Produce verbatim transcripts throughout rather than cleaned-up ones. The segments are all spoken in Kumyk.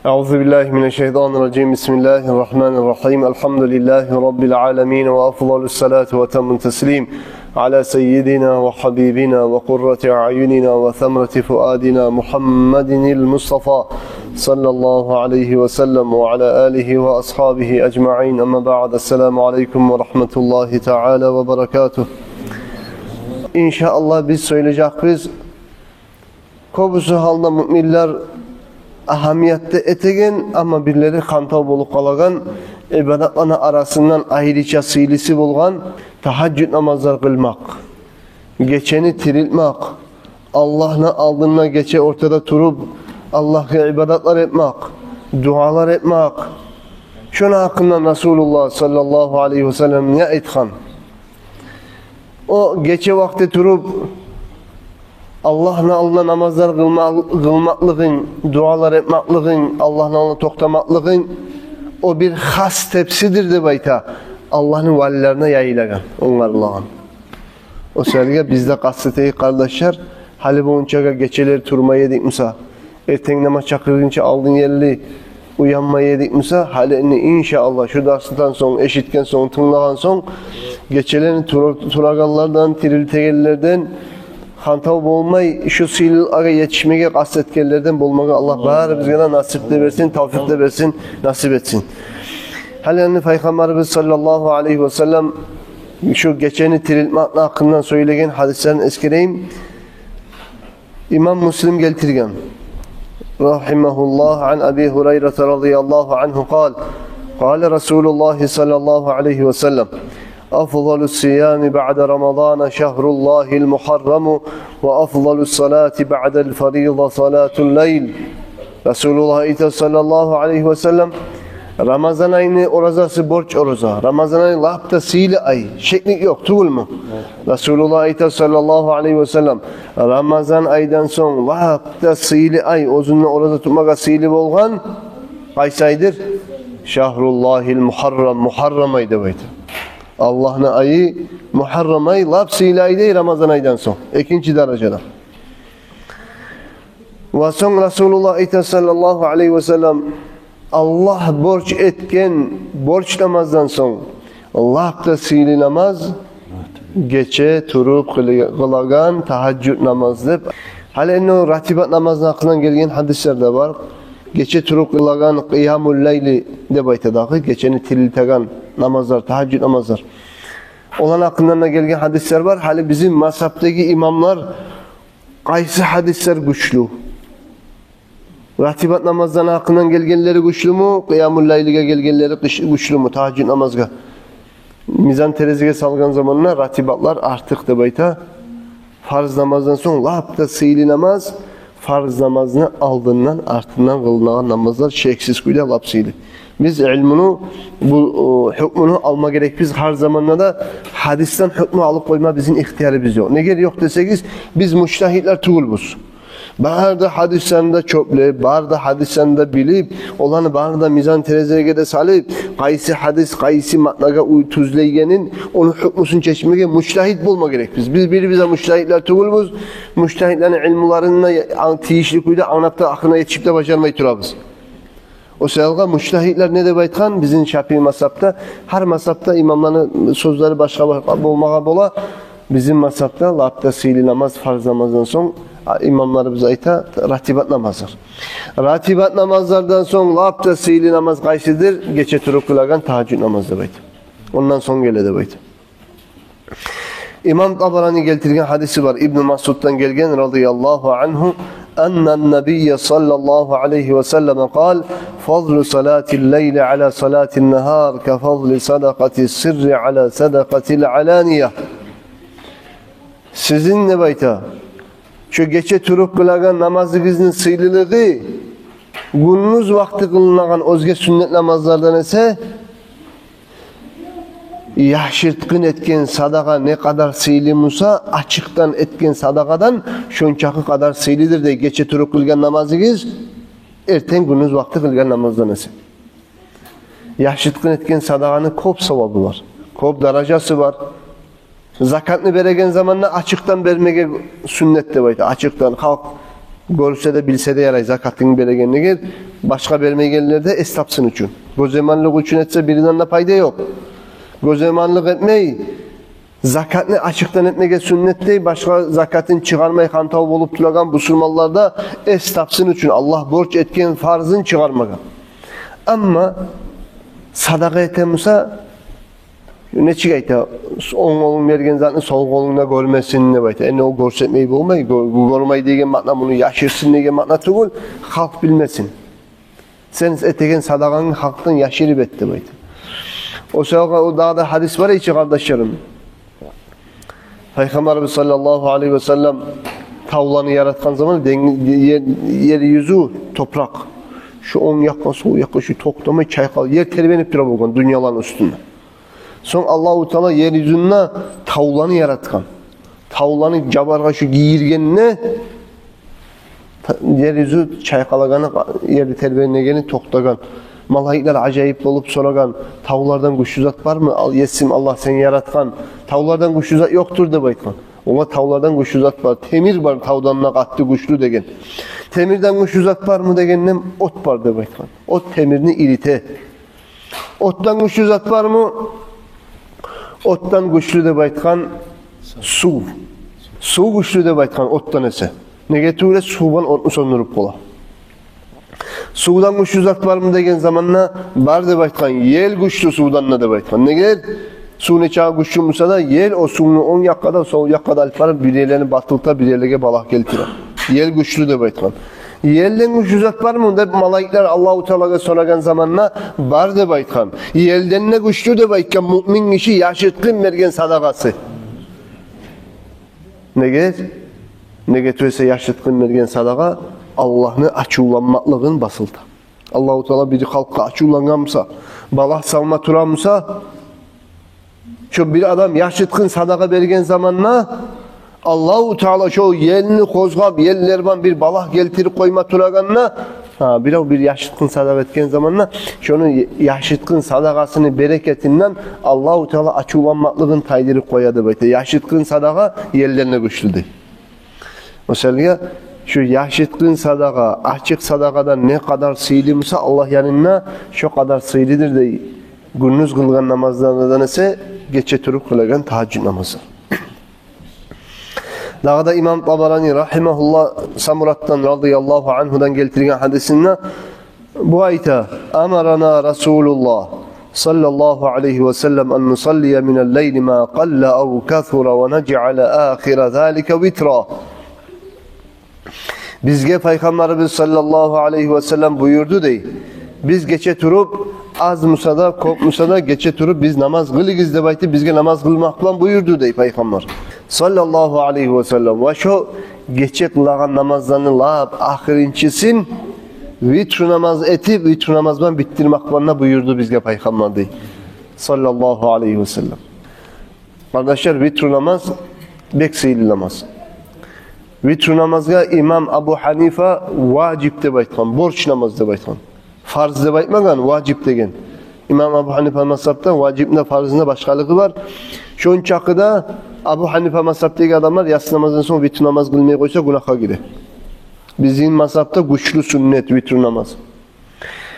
أعوذ بالله من الشيطان الرجيم. بسم الله الرحمن الرحيم. الحمد لله رب العالمين، وأفضل الصلاة وأتم التسليم على سيدنا وحبيبنا وقرة أعيننا وثمرة فؤادنا محمد المصطفى صلى الله عليه وسلم وعلى آله وأصحابه أجمعين. أما بعد، السلام عليكم ورحمة الله تعالى وبركاته. Иншааллагь, биз сёйлежекбиз. Кёбюсю гьалда муъминлер агьамият да этеген, амма бирлери хантав болуп къалагъан, ибадатланы арасындан айрыча сыйлысы болгъан тагьажжуд намазлар къылмакъ, гечени тирилтмакъ, Аллагьны алдында гече ортада туруп, Аллагьгъа ибадатлар этмакъ, дуалар этмакъ. Шону гьакъындан Расулуллагь саллаллагьу алайгьи ва саллам не айтгъан? О гече вакъти туруп, Аллагьны алдына намазлар къылма-, къылмакълыгъынг, дуалар этмакълыгъынг, Аллагьны алдына токътамакълыгъынг, о бир хас тепсидир деп айта, Аллагьны валилерине яйылагъан, онгарылагъан. О саялы биз де къаст этейик, къардашлар, гьали болгъунчагъа гечелер турмай эдик буса, эртен намаз чакъыргъынча алдын ерли уянмай эдик буса, гьали энни, иншааллагь, шу дарсдан сонг, эшитген сонг, тынглагъан сонг, гечелени тура-, турагъанлардан, тирилтегенлерден, хантав болмай, шу сыйлылагъа етишмеге къаст этгенлерден болмагъа Аллагь барыбызгъа да насип де берсин, тавфикъ де берсин, насип этсин. Гьали энни Пайхаммарыбыз саллаллагьу алайгьи ва саллам шу гечени тирилтмекни гьакъындан сёйлеген гьадислерин эсгерейим. Имам Муслим гелтирген, рагьимагьуллагь, ан Аби Гьурайрата радияллагьу ангьу къал: къала Расулуллагьи саллаллагьу алайгьи ва саллам: афзалу ссиями баъда Рамадана шагьруллагьил мугьарраму, ва афзалу ссалати баъдал фариза салатул лайл. Расулуллагь айта саллаллагьу алайгьи ва саллам: Рамазан айны оразасы борч ораза. Рамазан ай лап да сыйлы ай. Шеклик ёкъ, тюгюлмю? Расулуллагь айта саллаллагьу алайгьи ва саллам: Рамазан айдан сонг лап да сыйлы ай, оьзюнде ораза тутмагъа сыйлы болгъан къайсы айдыр? Шагьруллагьил мугьаррам, мугьаррам ай деп айта. Аллагьны айы мугьаррам ай, лап сыйлы ай дей Рамазан айдан сонг, экинчи даражада. Ва сонг Расулуллагь айта саллаллагьу алайгьи ва саллам: Аллагь борч этген борч намаздан сонг лап да сыйлы намаз гече туруп къылы-, къылагъан тагьажжуд намаз деп. Гьали энни о ратибат намазны гьакъындан гелген гьадислер де бар. Гече туруп къылагъан къиямул лайли деп айта дагъы, гечени тирилтеген намазлар, тагьажжуд намазлар. Оланы гьакъындан да гелген гьадислер бар. Гьали бизин мазгьабдагъы имамлар къайсы гьадислер гючлю? Ратибат намаздан гьакъындан гелгенлери гючлюмю, къиямул лайлиге гелгенлери гюч-, гючлюмю, тагьажжуд намазгъа? Мизан терезеге салгъан заманда ратибатлар артыкъ деп айта. Фарз намаздан сонг лап да сыйлы намаз, фарз намазны алдындан, артындан къылынагъан намазлар шексиз кюйде лап сыйлы. Биз илмуну, бу, о, гьукмуну алма герекбиз гьар заманда да, гьадисден гьукму алып къойма бизин ихтиярыбыз ёкъ. Неге ёкъ десегиз, биз мужтагьидлер тюгюлбюз. Бары да гьадислени де чёплеп, бары да гьадислени де билип, оланы барын да мизан терезеге де салып, къайсы гьадис къайсы маънагъа уй-, тюзлейгенин, ону гьукмусун чечмеге мужтагьид болма герекбиз. Биз бирибиз де мужтагьидлер тюгюлбюз. Мужтагьидлени илмуларын да ан-, тийишли кюйде англап да, ахырына етишип де бажармай турабыз. О саялгъа мужтагьидлер не деп айтгъан бизин Шафии мазгьабда? Гьар мазгьабда имамланы сёзлери башгъа-башгъа болмагъа бола. Бизин мазгьабда лап да сыйлы намаз фарз намаздан сонг, а, имамларыбыз айта, ратибат намазлар. Ратибат намазлардан сонг лап да сыйлы намаз къайсыдыр? Гече туруп къылагъан тагьажжуд намаз деп айта. Ондан сонг геле деп айта. Имам Табарани гелтирген гьадиси бар, Ибну Масъуддан гелген, радияллагьу ангьу, аннан набийя саллаллагьу алайгьи ва саллам къал: фазлу салатил лайли ала салатин нагьар ка фазли садакъатис сирри ала садакъатил алания. Сизин, деп айта, шо гече туруп къылагъан намазыгъызны сыйлылыгъы гюндюз вакъти къылынагъан оьзге сюннет намазлардан эсе, яшыртгъын этген садагъа не къадар сыйлы буса, ачыкъдан этген садагъадан шончакъы къадар сыйлыдыр дей, гече туруп къылгъан намазыгъыз, эртен гюндюз вакъти къылгъан намаздан эсе. Яшыртгъын этген садагъаны кёп савабы бар, кёп даражасы бар. Закатны береген заманда ачыкъдан бермеге сюннет деп айта. Ачыкъдан, халкъ гёрсе де, билсе де ярай закатынгны берегенлигин. Башгъа бермейгенлер де эс тапсын учун. Гёзйоманлыкъ учун этсе, биринден де пайда ёкъ. Гёзйоманлыкъ этмей, закатны ачыкъдан этмеге сюннет дей, башгъа закатын чыгъармай хантав болуп турагъан бусурманлар да эс тапсын учун, Аллагь борч этген фарзын чыгъармагъа. Амма садагъа этемуса, нечик айта, онг къолунг берген затны сол къолунг да гёрмесин деп айта. Энни о гёрсетмей болмай, гё-, гёрмей деген маъна муну яшырсын деген маъна тюгюл, халкъ билмесин. Сен этеген садагъангны халкъдан яшырып эт деп айта. О саялгъа о дагъы да гьадис бар эди, къардашларым. Пайхаммарыбыз саллаллагьу алайгьи ва саллам тавланы яратгъан заман, денг-, ер, ер юзю топуракъ. Шу онг якъгъа, сол якъгъа, шу токътамай чайкъал, ер тербенип тура болгъан дюньяланы уьстюнде. Сонг Аллагьу Таала ер юзюнде тавланы яратгъан. Тавланы жабаргъа шу гийиргенде, та-, ер юзю чайкъалагъаны, ер тербенегени токътагъан. Малайиклер ажайып болуп сорагъан: «Тавлардан гючлю зат бармы, ал-, Есим Аллагь, сен яратгъан? Тавлардан гючлю зат ёкъдур», — деп айтгъан. Олагъа: «Тавлардан гючлю зат бар, темир бар тавдан да къатты, гючлю», — деген. «Темирден гючлю зат бармы?» — дегенде, «От бар», — деп айтгъан. От темирни ирите. «Отдан гючлю зат бармы?» «Отдан гючлю, — деп айтгъан, — сув. Сув гючлю, — деп айтгъан, — отдан эсе. Неге тюгюл эсе, сув булан отну сёндюрюп бола». «Сувдан гючлю зат бармы?» — деген заманда, «Бар, — деп айтгъан, — ел гючлю сувдан да», — деп айтгъан. Неге? Сув нечакъы гючлю буса да, ел о сувну онг якъгъа да, сол якъгъа да алып барып, бир ерлерин батылта, бир ерлеге балагь гелтире. «Ел гючлю», — деп айтгъан. «Елден гючлю зат бармы?» — деп малайиклер Аллагьу Таалагъа сорагъан заманда, «Бар», — деп айтгъан. «Елден де гючлю», — деп айтгъан муъмин гиши яшыртгъын берген садагъасы. Неге? Неге тюгюл эсе, яшыртгъын берген садагъа Аллагьны ачувланмакълыгъын басылта. Аллагьу Таала бир халкъгъа ачувлангъан буса, балагь салма тура буса, шо бир адам яшыртгъын садагъа берген заманда Аллагьу Таала шо елни къозгъап, ерлер булан бир балагь гелтирип къойма турагъанда, гьа, бирев бир яшыртгъын садагъа этген заманда, шону яшыртгъын садагъасыны берекетинден Аллагьу Таала ачувланмакълыгъын тайдырып къоя деп айта. Яшыртгъын садагъа елден де гючлю дей. О саялгъа шу яшыртгъын садагъа ачыкъ садагъадан не къадар сыйлы буса Аллагь янында, шо къадар сыйлыдыр дей гюндюз къылгъан намазлардан эсе гече туруп къылагъан тагьажжуд намазы. Дагъы да имам Табарани рагьимагьуллагь Самуратдан радияллагьу ангьудан гелтирген гьадисинде бу айта: «Амарана Расулуллагь саллаллагьу алайгьи ва саллам ан нусаллия минал лайли ма къалла ав касура ва нажъала ахира залика витра». Бизге Пайхаммарыбыз саллаллагьу алайгьи ва саллам буюрду дей. Биз гече туруп, аз буса да, кёп буса да, гече туруп биз намаз къылыгъыз деп айтып, бизге намаз къылмакъ булан буюрду дей Пайхаммар саллаллагьу алайгьи ва саллам. Ва шо гече къылагъан намазланы лап ахырынчысын витру намаз этип, витру намаз булан битдирмакъ булан да буюрду бизге Пайхаммар дей саллаллагьу алайгьи ва саллам. Къардашлар, витру намаз бек сыйлы намаз. Витру намазгъа имам Абу Гьанифа важип деп айтгъан, борч намаз деп айтгъан. Фарз деп айтмагъан, важип деген. Имам Абу Гьанифа мазгьабда важипни де, фарзны да башгъалыгъы бар. Шончакъы да Абу Гьанифа мазгьабдагъы адамлар яссы намаздан сонг витру намаз къылмай къойса, гюнагьгъа гире. Бизин мазгьабда гючлю сюннет витру намаз.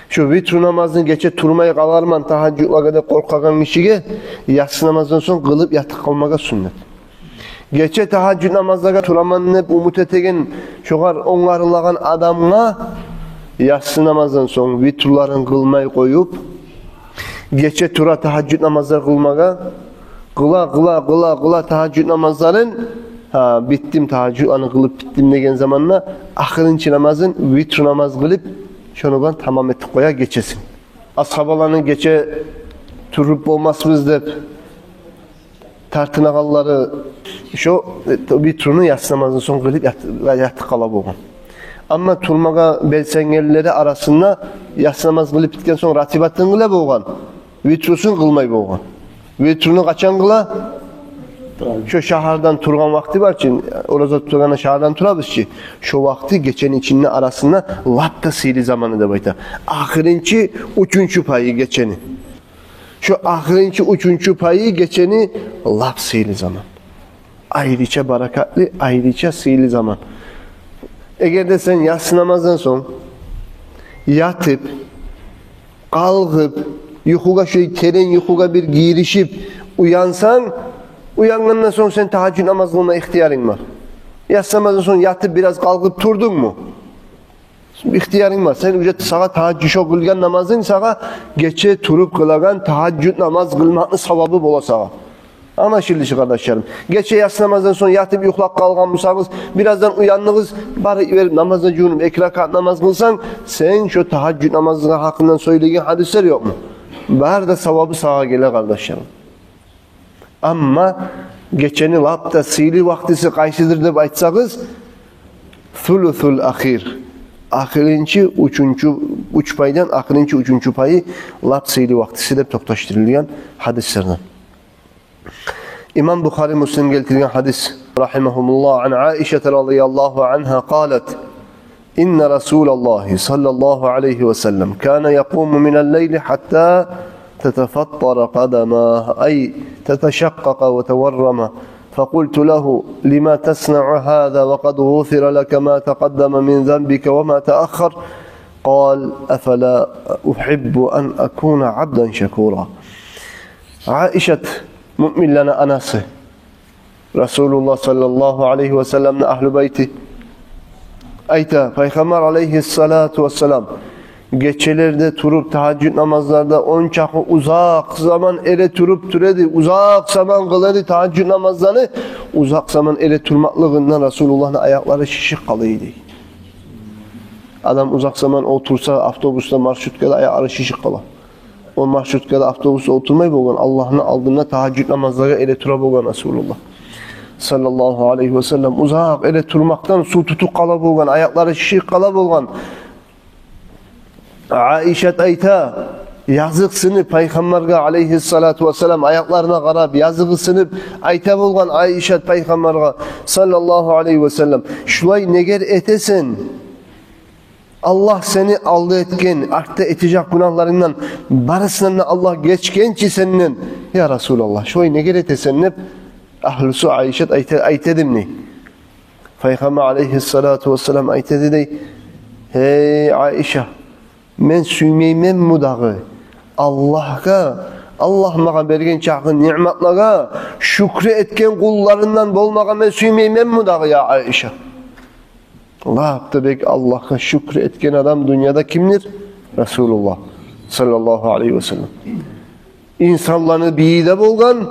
Шо витру намазны гече турмай къаларман тагьажжудлагъа деп къоркъагъан гишиге яссы намаздан сонг къылып ятып къалмагъа сюннет. Гече тагьажжуд намазлагъа тураман деп умут этеген, шогъар онгарылагъан адамгъа яссы намаздан сонг витруларын къылмай къоюп, гече тура тагьажжуд намазлар къылмагъа, къыла, къыла, къыла, къыла тагьажжуд намазларын, гьа, битдим, тагьажжудланы къылып битдим деген заманда, ахырынчы намазын витру намаз къылып, шону булан тамам этип къоя гечесин. Асгьабаланы гече туруп болмасбыз деп тартынагъанлары шо, э, витруну яссы намаздан сонг къылып ят-, ятып къала болгъан. Амма турмагъа белсенгенлери арасында яссы намаз къылып битген сонг ратибатын къыла болгъан, витрусун къылмай болгъан. Витруну къачан къыла? Шо шагьардан тургъан вакъти бар чы, ораза тутагъанда шагьардан турабыз чы. Шо вакъти гечени ичинде арасында лап да сыйлы заманы деп айта. Ахырынчы, уьчюнчю пайы гечени. Шо ахырынчы, уьчюнчю пайы гечени лап сыйлы заман. Айрыча баракатлы, айрыча сыйлы заман. Эгер де сен яссы намаздан сонг Ятып, къалкъып, юхугъа, шулай терен юхугъа бир гиришип уянсанг, уянгъандан сонг сен тагьажжуд намаз къылма ихтиярынг бар. Яссы намаздан сонг ятып бираз къалкъып турдунгму? Ихтиярынг бар. Сен уже сагъа тагьажжуд, шо къылгъан намазынг сагъа гече туруп къылагъан тагьажжуд намаз къылмакъны савабы бола сагъа. Англашылды чы, къардашларым. Гече яссы намаздан сонг ятып юхлап къалгъан бусагъыз, бираздан уяндыгъыз, барып йиберип намазгъа жувунуп, эки ракаат намаз къылсанг, сен шо тагьажжуд намазгъа гьакъындан сёйлеген гьадислер ёкъму? Бары да савабы сагъа геле, къардашларым. Амма гечени лап да сыйлы вакътиси къайсыдыр деп айтсагъыз, сулусул ахир. Ахырынчы уьчюнчю, уьч пайдан ахырынчы уьчюнчю пайы лап сыйлы вакътиси деп токъташдырылгъан гьадислерден. Имам Бухари, Муслим гелтирген гьадис, рахимагьумуллагь, ан Аишата радияллагьу ангьа къалат: إن رسول الله صلى الله عليه وسلم كان يقوم من الليل حتى تتفطر قدماه، أي تتشقق وتورم، فقلت له: لم تصنع هذا وقد غفر لك ما تقدم من ذنبك وما تأخر؟ قال: أفلا أحب أن أكون عبدا شكورا. Аишат, муъминлени анасы, Расулуллагь саллаллагьу алайгьи васалламны агьлу байти айта: Пайхаммар алайгьиссалату вассалам гечелерде туруп, тагьажжуд намазларда ончакъы узакъ заман эретуруп тура эди, узакъ заман къыла эди тагьажжуд намазланы. Узакъ заман эретурмакълыгъындан Расулуллагьны аякълары шишип къала эди. Адам узакъ заман олтурса, автобусда, маршруткада аякълары шишип къала. О маршруткада, автобусда олтурмай болгъан, Аллагьны алдында тагьажжуд намазлагъа эретура болгъан Расулуллагь саллаллагьу алайгьи васаллам. Узакъ эретурмакъдан сув тутуп къала болгъан, аякълары шишип къала болгъан. Аишат айта, языкъсынып Пайхаммаргъа алайгьиссалату вассалам, аякъларына къарап, языкъсынып айта болгъан Аишат Пайхаммаргъа саллаллагьу алайгьи васаллам: «Шулай негер этесен? Аллагь сени алда этген, артда этежек гюнагьларынгдан барысындан да Аллагь гечгенчи сенден, я Расулаллагь, шолай негер этесен?» — деп, агьлюсю Аишат айта, айта эдим дей. Пайхаммар алайгьиссалату вассалам айта эди дей: «Гьей, Аиша, мен сюймейменми дагъы Аллагьгъа, Аллагь магъа берген чакъы ниъматлагъа шюкюр этген къулларындан болмагъа мен сюймейменми дагъы, я Аиша?» Лап да бек Аллагьгъа шюкюр этген адам дюньяда кимдир? Расулуллагь саллаллагьу алайгьи васаллам. Инсанланы бийи де болгъан,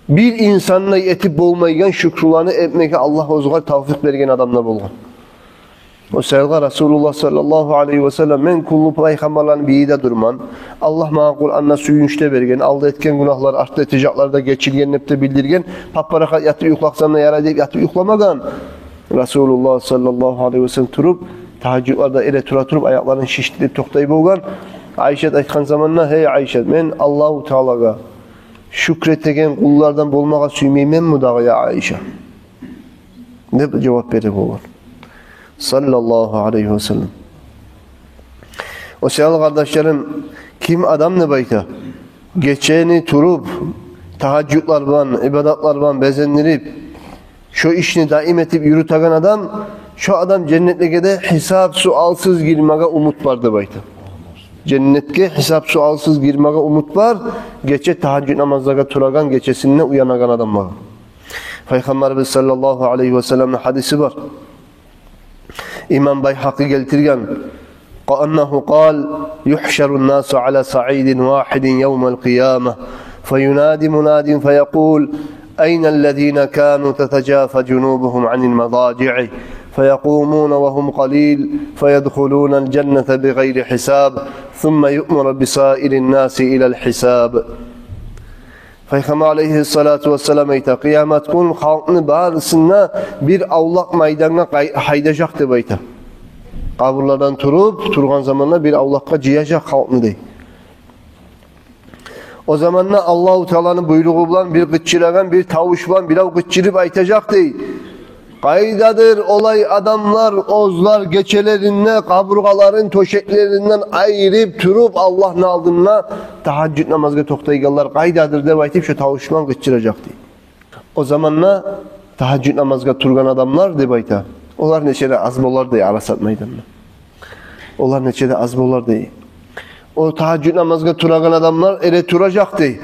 бир инсан да этип болмайгъан шюкюрланы этмеге Аллагь оьзюне тавфикъ берген адам да болгъан. О саялгъа Расулуллагь саллаллагьу алайгьи васаллам: «Мен кюллю пайхаммарланы бийи де дюрмен. Аллагь магъа Къуранда сююнч де берген, алда этген гюнагьлар, артда этежеклер де гечилген», — деп де билдирген. Паппарахат ятып юхласам да ярай деп ятып юхламагъан. Расулуллагь саллаллагьу алайгьи васаллам туруп, тагьажжудларда эретура туруп, аякъларын шишдирип токътай болгъан. Аишат айтгъан заманда: «Гьей, Аишат, мен Аллагьу Таалагъа шюкюр этеген къуллардан болмагъа сюймейменми дагъы, я Аиша?» — деп жавап бере болгъан. Саллаллагьу алайгьи васаллам. О саялы, къардашларым, ким адам деп айта, гечени туруп, тагьажжудлар булан, ибадатлар булан безендирип, шо ишни даим этип юрютеген адам, шо адам женнетлеге де гьисап-суалсыз гирмеге умут бар деп айта. Женнетге гьисап-суалсыз гирмеге умут бар, гече тагьажжуд намазлагъа турагъан, гечесинде уянагъан адамлагъа. Пайхаммарыбыз саллаллагьу алайгьи васалламны гьадиси бар. Имам Байгьакъи гелтирген. أنه قال: يحشر الناس على صعيد واحد يوم القيامة، فينادي مناد فيقول: أين الذين كانوا تتجافى جنوبهم عن المضاجع؟ فيقومون وهم قليل، فيدخلون الجنة بغير حساب، ثم يؤمر بسائر الناس إلى الحساب. Пайхаммар алайгьиссалату вассалам айта: «Къыямат гюн халкъны барысын да бир авлакъ майдангъа къай-, гьайдажакъ», — деп айта. Къабурлардан туруп, тургъан заманда бир авлакъгъа жыяжакъ халкъны, дей. О заманда Аллагьу Тааланы буйругъу булан бир къычырагъан бир тавуш булан бирев къычырып айтажакъ, дей: «Къайдадыр олай адамлар, оьзлер гечелеринде къабургъаларын тёшеклеринден айырып туруп, Аллагьны алдында тагьажжуд намазгъа токътайгъанлар? Къайдадыр?» — деп айтып, шо тавуш булан къычыражакъ, дей. О заманда тагьажжуд намазгъа тургъан адамлар, деп айта, олар нече де аз болар, дей, Арасат майданда. Олар нече де аз болар дей. О тагьажжуд намазгъа турагъан адамлар эре туражакъ дей.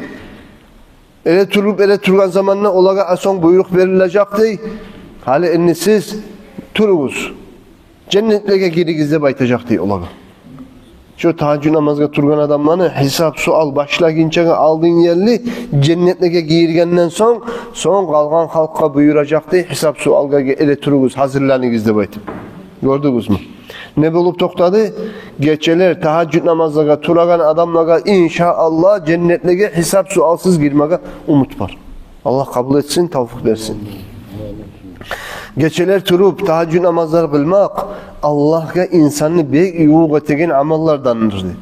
Эре туруп, эре тургъан заманда олагъа сонг буйрукъ берилежек дей. Гьали энни сиз туругъуз, женнетлеге гиригиз деп айтажакъ дей олагъа. Шо тагьажжуд намазгъа тургъан адамланы гьисап-суал башлагъынчагъа алдын ерли, женнетлеге гиргенден сонг, сонг къалгъан халкъгъа буюражакъ дей, гьисап-суалгъа эре туругъуз, гьазирланыгъыз деп айтып. Гёрдюгюзмю? Не болуп токътады? Гечелер тагьажжуд намазлагъа турагъан адамлагъа, иншааллагь, женнетлеге гьисап-суалсыз гирмеге умут бар. Аллагь къабул этсин, тавфикъ берсин. Гечелер туруп тагьажжуд намазлар къылмакъ Аллагьгъа инсанны бек ювукъ этеген амаллардандыр дей.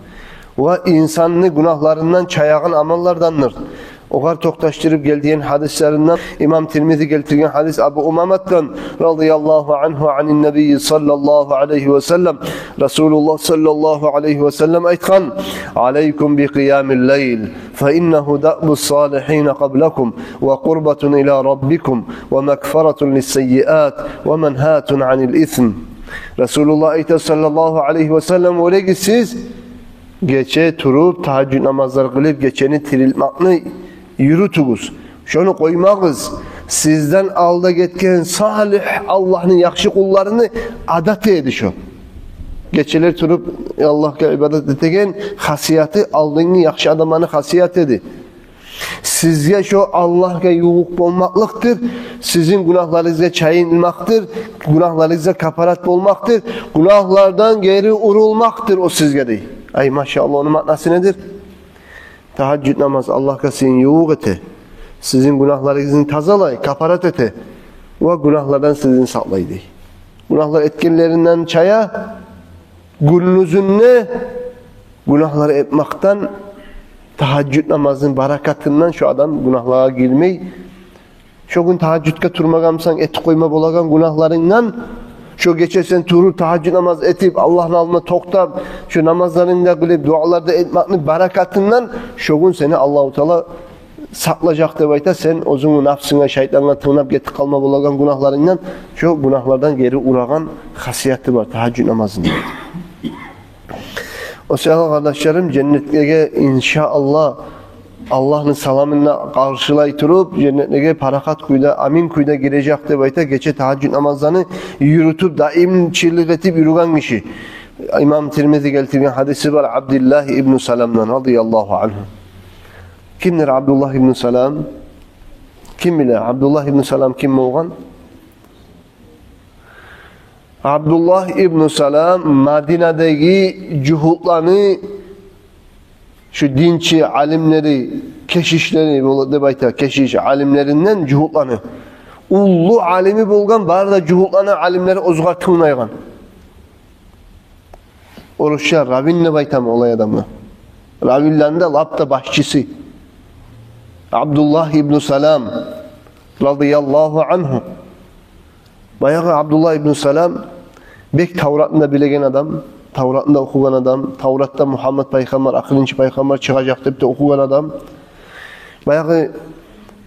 Ва инсанны гюнагьларындан чаягъан амаллардандыр. Огъар токъташдырып гелтирген гьадислеринден имам Тирмизи гелтирген гьадис Абу Умаматдан, радияллагьу ангьу, анин набийи саллаллагьу алайгьи ва саллам, Расулуллагь саллаллагьу алайгьи ва саллам айтгъан: «Алайкум би къиямил лайл, фа иннагьу даъбус салигьина къаблакум, ва къурбатун ила раббикум, ва магъфиратун лиссаййиат, ва манхатун анил исм». Расулуллагь айта, саллаллагьу алайгьи ва саллам: «Вёрегиз сиз, гече туруп тагьажжуд намазлар къылып, гечени тирилтмекни юрютюгюз. Шону къоймагъыз. Сизден алда гетген салигь, Аллагьны яхшы къулларыны адаты эди шо». Гечелер туруп Аллагьгъа ибадат этеген хасияты алдынгъы яхшы адамланы хасияты эди. Сизге шо Аллагьгъа ювукъ болмакълыкъдыр, сизин гюнагьларыгъызгъа чайынмакъдыр, гюнагьларыгъызгъа капарат болмакъдыр, гюнагьлардан гери урулмакъдыр о сизге дей. Ай, машааллагь, ону маънасы недир? Тагьажжуд намаз Аллагьгъа сизин ювукъ эте, сизин гюнагьларыгъызны тазалай, капарат эте ва гюнагьлардан сизин сакълай дей. Гюнагьлар этгенлеринден чая, гюндюзюнде гюнагьлар этмекден, тагьажжуд намазны баракатындан шо адам гюнагьлагъа гирмей. Шо гюн тагьажжудгъа турмагъансан, этип къойма болагъан гюнагьларынгдан, шо гече сен туруп тагьажжуд намаз этип, Аллагьны алдына токътап, шо намазларынгны да къылып, дуалар да этмекни баракатындан шо гюн сени Аллагьу Таала сакълажакъ деп айта, сен оьзюнгню напсынга, шайтангъа тынглап гетип къалма болагъан гюнагьларынгдан, шо гюнагьлардан гери урагъан хасияты бар тагьажжуд намазны. О саялы, къардашларым, женнетлеге, иншааллагь, Аллагьны саламын да къаршылай туруп, женнетлеге парахат кюйде, амин кюйде гирежек деп айта, гече тагьажжуд намазланы юрютюп, даимчилик этип юрюген гиши. Имам Тирмизи гелтирген гьадиси бар Абдуллагь ибну Саламдан, радияллагьу ангьу. Кимдир Абдуллагь ибну Салам? Ким биле, Абдуллагь ибну Салам ким болгъан? Абдуллагь ибну Салам Мадинадагъы жугьутланы, шу динчи алимлери, кешишлери бола деп айта, кешиш алимлеринден жугьутланы. Уллу алими болгъан, бары да жугьутланы алимлери оьзюгер тынглайгъан. Орусча раввин деп айтаман олай адамгъа. Раввинлени де лап да башчысы. Абдуллагь ибну Салам, радияллагьу ангьу. Баягъы Абдуллагь ибну Салам бек Тавратны да билеген адам, Тавратны да охугъан адам, Тавратда Мугьаммат пайхаммар, ахырынчы пайхаммар чыгъажакъ деп де охугъан адам. Баягъы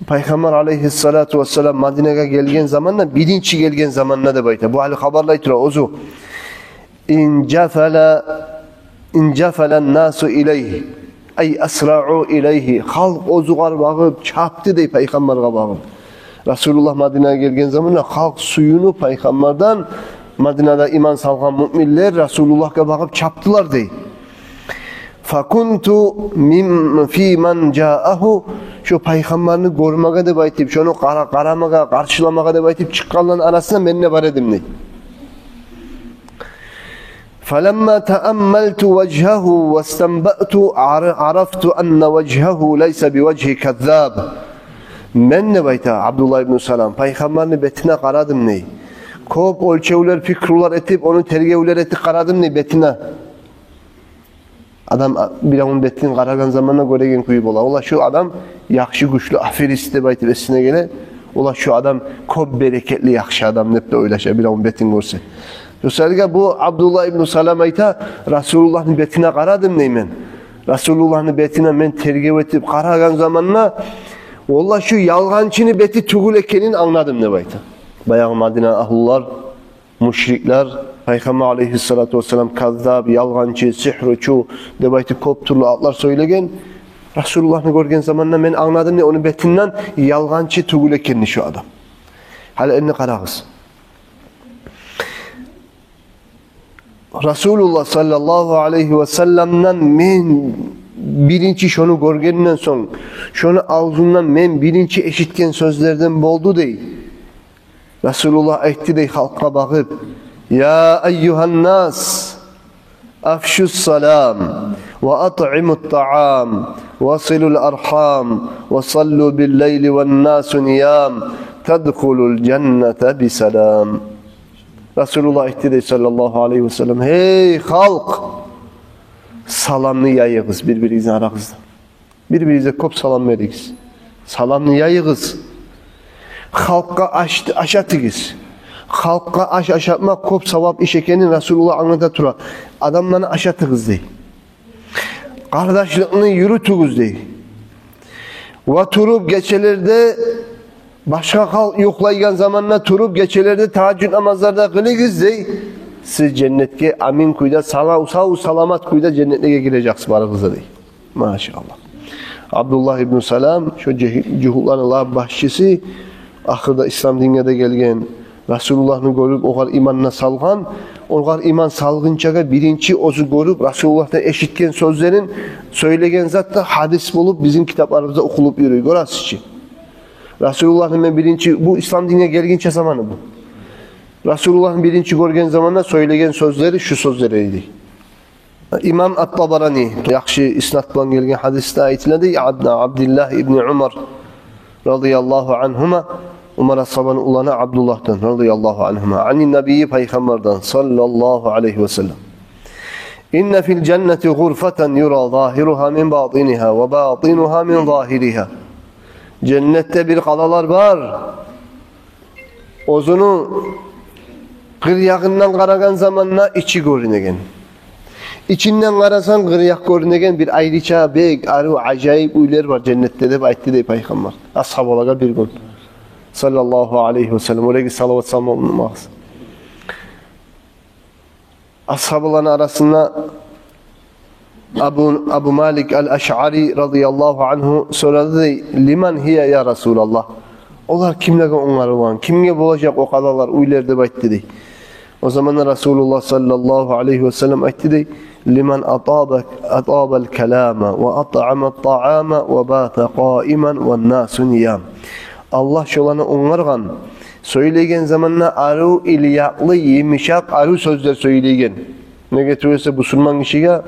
Пайхаммар алайгьиссалату вассалам Мадинагъа гелген заманда, биринчи гелген заманда деп айта. Бу гьали хабарлай тура оьзю. Инжафала, инжафалан насу илайгьи, ай асраъу илайгьи. Халкъ оьзюгер багъып чапды дей, пайхаммаргъа багъып. Расулуллагь Мадинагъа гелген заманда халкъ сююнюп пайхаммардан, Мадинада иман салгъан муъминлер Расулуллагьгъа багъып чапдылар дей. Факунту мин, фи ман жаагьу, шо пайхаммарны гёрмеге деп айтып, шону къара-, къарамагъа, къаршыламагъа деп айтып чыкъгъанланы арасында мен де бар эдим дей. Фаламма тааммалту важгьагьу вастанбаъту ар-, арафту анна важгьагьу лайса би важгьи каззаб. Мен деп айта Абдуллагь ибну Салам, пайхаммарны бетине къарадым дей. Кёп оьлчевлер, пикрулар этип, ону тергевлер этип къарадым дей бетине. Адам а-, биревню бетин къарагъан заманда гёреген кюю бола. Ола шу адам яхшы, гючлю аферист деп айтып эсине геле. Ола шу адам кёп берекетли, яхшы адам деп де ойлаша, биревню бетин гёрсе. Шо саялы бу Абдуллагь ибну Салам айта, Расулуллагьны бетине къарадым дей мен. Расулуллагьны бетине мен тергев этип къарагъан заманда, ола шу ялгъанчыны бети тюгюл экенин англадым деп айта. Баягъы Мадина агьлулар, мушриклер, Пайхаммар алайгьиссалату вассалам каззаб, ялгъанчы, сигьручу деп айтып кёп тюрлю атлар сёйлеген. Расулуллагьны гёрген заманда мен англадым дей ону бетинден ялгъанчы тюгюл экенни шо адам. Гьали энни къарагъыз. Расулуллагь саллаллагьу алайгьи васалламдан мен биринчи шону гёргенден сонг, шону авзундан мен биринчи эшитген сёзлерден болду дей. Расулуллагь айтды дей халкъгъа багъып: «Я айюгьаннас, афшус салам, ва атъимут таам, ва силул архам, ва саллу биллайли ван насу ниям, тадхулул жанната бисалам». Расулуллагь айтды дей саллаллагьу алайгьи васаллам: «Гьей халкъ, саламны яйыгъыз бир-биригизни арагъызда. Бир-биригизге кёп салам беригиз. Саламны яйыгъыз. Халкъгъа аш ашатыгъыз. Халкъгъа аш ашатмакъ кёп савап иш экенин Расулуллагь англата тура. Адамланы ашатыгъыз», — дей. «Къардашлыкъны юрютюгюз», — дей. «Ва туруп гечелерде, башгъа халкъ юхлайгъан заманда туруп гечелерде тагьажжуд намазлар да къылыгъыз», — дей. «Сиз женнетге амин кюйде, сала-, сав-саламат кюйде женнетлеге гирежексиз барыгъыз да», — дей. Машаллагь. Абдуллагь ибну Салам, шо жугьутланы лап башчысы, ахырда ислам динге де гелген, Расулуллагьны гёрюп, огъар иманны салгъан. Огъар иман салгъынчагъа биринчи оьзю гёрюп, Расулуллагьдан эшитген сёзлерин, сёйлеген зат да гьадис болуп, бизин китапларыбызда охулуп юрюй. Гёресиз чи. Расулуллагьны мен биринчи, бу ислам динге гелгинче заманы бу. Расулуллагьны биринчи гёрген заманда сёйлеген сёзлери шу сёзлер эди. Имам ат-Табарани, яхшы иснад булан гелген гьадисде айтыла дей, ан Абдиллагь ибни Умар радияллагьу ангьума, Умар асгьабаны уланы Абдуллагьдан радияллагьу ангьума, ани набийи, пайхаммардан саллаллагьу алайгьи васаллам: «Инна фил жаннати гъурфатан юра загьиругьа мин батинигьа ва батинугьа мин загьиригьа». Женнетде бир къалалар бар. Оьзюню къыр ягъындан къарагъан заманда ичи гёрюнеген. Ичинден къарасанг, къыр якъ гёрюнеген бир айрыча бек арив, ажайып уьйлер бар женнетде деп айтды дей пайхаммар асгьабалагъа бир гюн. Саллаллагьу алайгьи васаллам. Олеге салават салма унутмагъыз. Асгьабаланы арасында Абу, Абу Малик ал-Ашъари радияллагьу ангьу сорады дей: «Лиман гьия, я Расулаллагь? Олар кимлеге онгарылгъан, кимге болажакъ о къалалар, уьйлер?» — деп айтды дей. О заманда Расулуллагь саллаллагьу алайгьи васаллам айтды дей: «Лиман атаба, атабал калама ва атъамат таама ва бата къаиман ван насу ниям». Аллагь шоланы онгаргъан, сёйлеген заманда арив, илиякълы, йымышакъ, арив сёзлер сёйлеген. Неге тюгюл эсе бусурман гишиге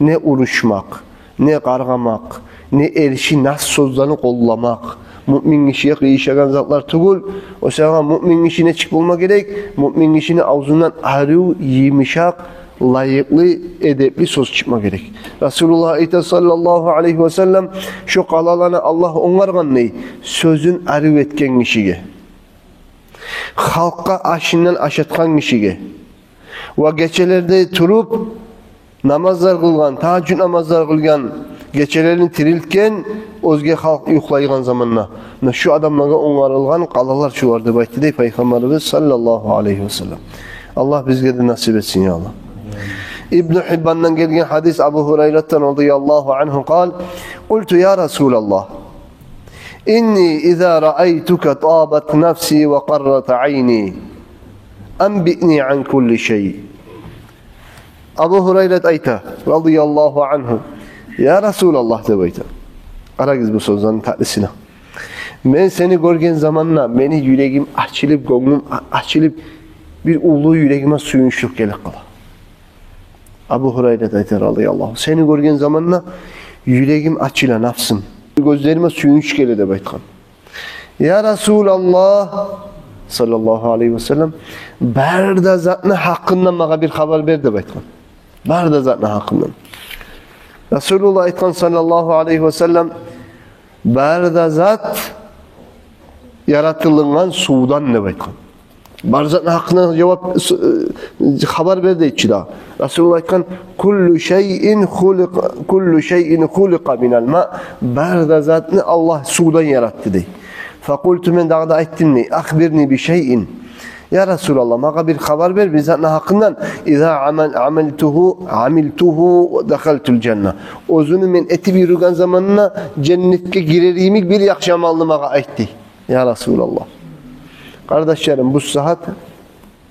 не урушмакъ, не къаргъамакъ, не эрши нас сёзлени къолламакъ, муъмин гишиге къыйышагъан затлар тюгюл. О саялы муъмин гиши нечик болма герек? Муъмин гишини авзундан арив, йымышакъ, лайыкълы, эдепли сёз чыкъма герек. Расулуллагь айта саллаллагьу алайгьи васаллам: «Шо къалаланы Аллагь онгаргъан, — дей, — сёзюн арив этген гишиге, халкъгъа ашындан ашатгъан гишиге, ва гечелерде туруп намазлар къылгъан, тагьажжуд намазлар къылгъан, гечелерин тирилтген, оьзге халкъ юхлайгъан заманда. Муна шу адамлагъа онгарылгъан къалалар шулар», — деп айтды дей пайхаммарыбыз саллаллагьу алайгьи васаллам. Аллагь бизге де насип этсин, я Аллагь. Ибну Гьиббандан гелген гьадис, Абу Гьурайратдан радияллагьу ангьу къал: «Къулту: я Расулаллагь, инни иза раайтука табат нафси ва къаррат айни. Анбиъни ан кулли шай». Абу Гьурайрат айта, радияллагьу ангьу: «Я Расулаллагь, — деп айта, къарагъыз бу сёзлени татлисине, — мен сени гёрген заманда мени юрегим ачылып, гёнгюм а-, ачылып, бир уллу юрегиме сююнчлюк гелип къала». Абу Гьурайрат айта, радияллагьу: «Сени гёрген заманда юрегим ачыла, нафсым, гёзлериме сююнч геле», — деп айтгъан. «Я Расулаллагь, саллаллагьу алайгьи васаллам, бары да затны гьакъындан магъа бир хабар бер», — деп айтгъан. «Бары да затны гьакъындан». Расулуллагь айтгъан, саллаллагьу алайгьи васаллам: «Бары да зат яратылынгъан сувдан», — деп айтгъан. «Бары затны гьакъындан жавап, с-, э, хабар бер», — дейчи дагъы. Расулуллагь айтгъан: «Куллу шайин хуликъа, куллу шайин хуликъа минал ма». «Бары да затны Аллагь сувдан яратды», — дей. «Факъулту», — мен дагъы да айтдым дей: «Ахбирни би шайин». «Я Расулаллагь, магъа бир хабар бер бир затны гьакъындан. Иза амал-, амилтугьу, амилтугьу дахалтул жанна. Оьзюню мен этип юрюген заманда женнетге гирер йимик бир яхшы амалны магъа айт», — дей. Я Расулаллагь. Къардашларым, бу сагьат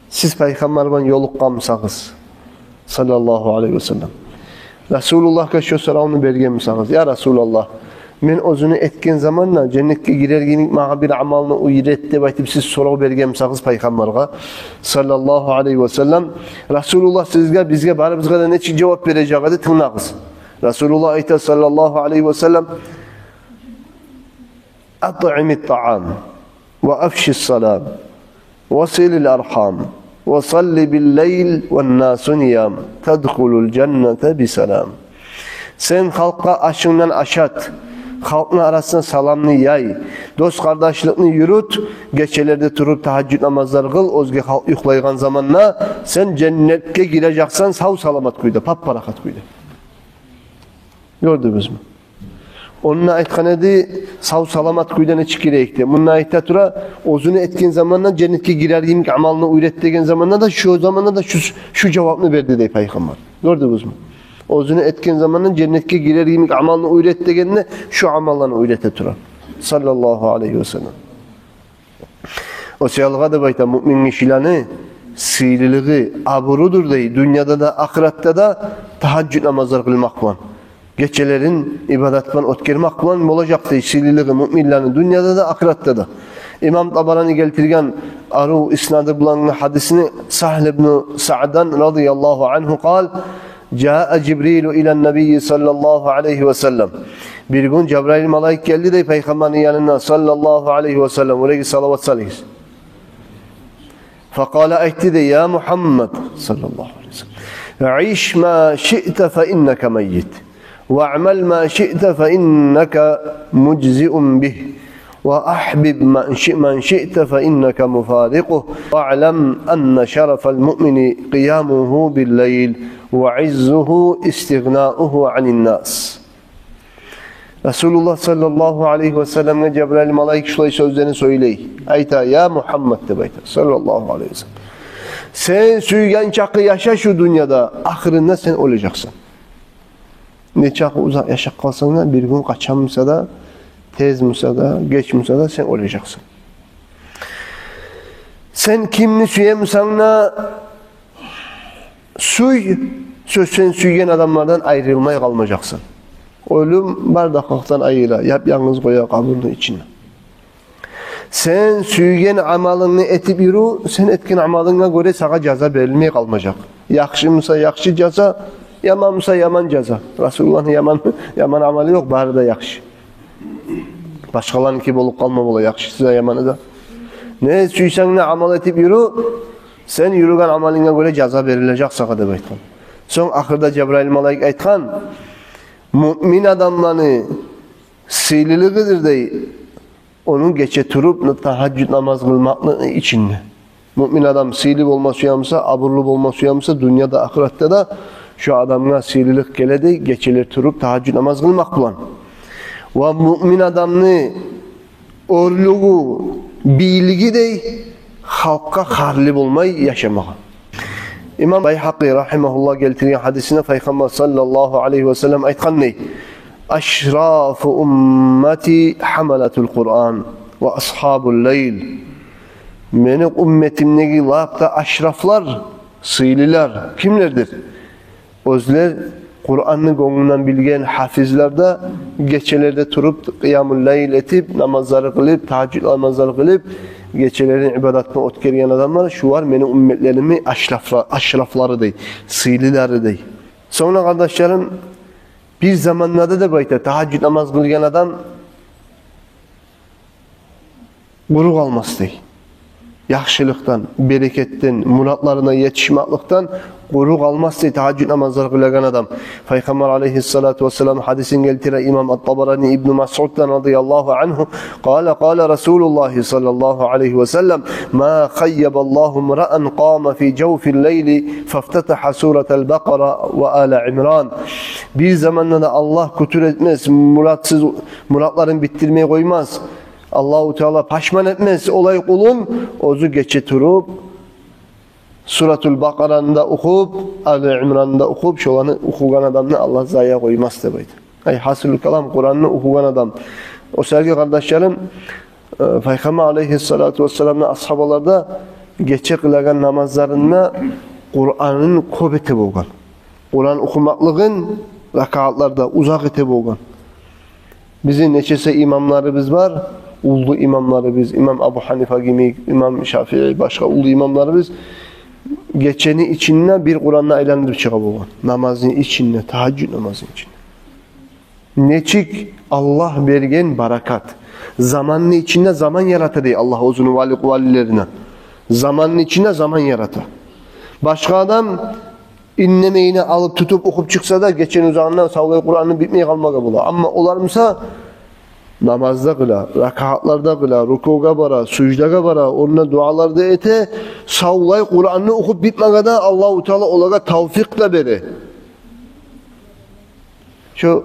сиз Пайхаммар булан ёлукъгъан бусагъыз, саллаллагьу алайгьи ва саллам, Расулуллагьгъа шо соравну берген бусагъыз: «Я Расулаллагь, мен оьзюню этген заманда женнетге гирер йимик магъа бир амалны уьйрет», — деп айтып, сиз сорав берген бусагъыз Пайхаммаргъа, саллаллагьу алайгьи ва саллам, Расулуллагь сизге, бизге, барыбызгъа да нечик жавап бережек эди, тынглагъыз. Расулуллагь айта, саллаллагьу алайгьи ва саллам: «Атъимит таам, ва афшис салам, ва силил архам, ва салли биллайл ван насу ниям, тадхулул жанната бисалам». Сен халкъгъа ашынгдан ашат, халкъны арасына саламны яй, дос-къардашлыкъны юрют, гечелерде туруп тагьажжуд намазлар къыл, оьзге халкъ юхлайгъан заманда сен женнетге гирежексен сав-саламат кюйде, пап-парахат кюйде. Гёрдюгюзмю? Онда айтгъан эди, сав-саламат кюйде нечик гирейик деп. Мунда айта тура, оьзюню этген заманда женнетге гирер йимик амалны уьйрет деген заманда да, шо заманда да шо, шо жавапны берди дей Пайхаммар. Гёрдюгюзмю? Оьзюню этген заманда женнетге гирер йимик амалны уьйрет дегенде, шо амалланы уьйрете тура, саллаллагьу алайгьи ва саллам. О саялгъа деп айта, муъмин гишилени сыйлылыгъы, абурудур дей, дюньяда да, ахыратда да тагьажжуд намазлар къылмакъ булан, гечелерин ибадат булан оьтгермек булан болажакъ дей сыйлылыгъы муъминлени дюньяда да, ахыратда да. Имам Табарани гелтирген арив иснады булан гьадисни, Сагьл ибну Саъдан радияллагьу ангьу къал: «Жаа Жибрилу илан набийи саллаллагьу алайгьи ва саллам». Бир гюн Жабрайыл малайик гелди дей Пайхаммарны янына, саллаллагьу алайгьи ва саллам. Олеге салават салыгъыз. Факъала, айтды дей: «Я Мугьаммад, саллаллагьу алайгьи ва саллам, иш ма шиъта фа иннака маййит, ва аъмал ма шиъта фа иннака мужзиун бигь». «Ва ахьбиб ман ши-, ман шиъта фа иннака муфарикъугь, ва аълам анна шарафал муъмини къиямугьу биллайл, ва иззугьу истигънаугьу анин нас». Расулуллагь саллаллагьу алайгьи ва салламгъа Жабрайыл малайик шулай сёзлени сёйлей. Айта: «Я Мугьаммад, — деп айта, — саллаллагьу алайгьи ва саллам, сен сюйген чакъы яша шу дюньяда, ахырында сен оьлежексен. Нечакъы узакъ яшап къалсанг да, бир гюн, къачан буса да, тез буса да, геч буса да, сен оьлежексен. Сен кимни сюе бусанг да сюй, сё-, сен сюйген адамлардан айрылмай къалмажакъсан. Оьлюм бар дагъы халкъдан айыра, яп-янгыз къоя къабурну ичинде. Сен сюйген амалынгны этип юрю, сен этген амалынга гёре сагъа жаза берилмей къалмажакъ. Яхшы буса яхшы жаза, яман буса яман жаза». Расулуллагьны яман, яман амалы ёкъ, бары да яхшы. Башгъаланыки болуп къалма бола, яхшысы да, яманы да. Не сюйсенг де амал этип юрю, сен юрюген амалынга гёре жаза берилежек сагъа деп айтгъан. Сонг ахырда Жабрайыл малайик айтгъан: «Муъмин адамланы сыйлылыгъыдыр, — дей, — ону гече туруп тагьажжуд намаз къылмакълыкъны ичинде». Муъмин адам сыйлы болма сюе буса, абурлу болма сюе буса, дюньяда, ахыратда да шо адамгъа сыйлылыкъ геле дей, гечелер туруп тагьажжуд намаз къылмакъ булан. Ва муъмин адамны оьрлюгю, бийлиги дей, халкъгъа харлы болмай яшамагъа. Имам Байгьакъи рагьимагьуллагь гелтирген гьадисинде Пайхаммар саллаллагьу алайгьи ва саллам айтгъан дей: «Ашрафу уммати гьамалатул Къуръан ва асгьабул лайл». Мени умметимдеги лап да ашрафлар, сыйлылар кимлердир? Оьзлер Къуранны гёнгюнден билген гьафизлер де, гечелерде туруп къиямул лайл этип, намазлары къылып, тагьажжуд намазлары къылып, гечелерин ибадатда оьтгерген адамлар, шулар мени умметлерими ашрафла-, ашрафлары дей, сыйлылары дей. Сонг да, къардашларым, бир заманда да деп айта, тагьажжуд намаз къылгъан адам къуру къалмас дей. Яхшылыкъдан, берекетден, муратларына етишмекликден къуру къалмас дей тагьажжуд намазлар къылагъан адам. Пайхаммар алайгьиссалату вассалам гьадисин гелтире имам ат-Табарани Ибну Масъуддан радияллагьу ангьу: «Къала, къала Расулуллагьи саллаллагьу алайгьи ва саллам: ма хаййабаллагьу мраан къама фи жавфил лайли фафтатагьа суратал Бакъара ва Ала Имран». Бир заманда да Аллагь кютюр этмес, муратсыз, муратларын битдирмей къоймас. Аллагьу Таала пашман этмес олай къулун, оьзю гече туруп, Суратул Бакъараны да охуп, Али Имранны да охуп, шоланы охугъан адамны Аллагь зая къоймас деп айта. Ай, гьасилул калам, Къуранны охугъан адам. О саялы, къардашларым, э, Пайхаммар алейгьиссалату вассаламны асгьабалары да гече къылагъан намазларында Къуранын кёп эте болгъан. Къуран охумакълыгъын ракатларда узакъ эте болгъан. Бизин нечесе имамларыбыз бар, уллу имамларыбыз, имам Абу Гьанифа йимик, имам Шафии, башгъа уллу имамларыбыз гечени ичинде бир Къуранны айландырып чыгъа болгъан. Намазны ичинде, тагьажжуд намазны ичинде. Нечик Аллагь берген баракат. Заманны ичинде заман ярата дей Аллагь оьзюню вали, валилерине. Заманны ичинде заман ярата. Башгъа адам индемейине алып тутуп охуп чыкъса да, гечени узагъында савлай Къуранны битмей къалмагъа бола. Амма олар буса намазда къыла, ракатларда къыла, рукугъа бара, суждагъа бара, онда дуалар да эте, савлай Къуранны охуп битмеге де Аллагьу Таала олагъа тавфикъ да бере. Шо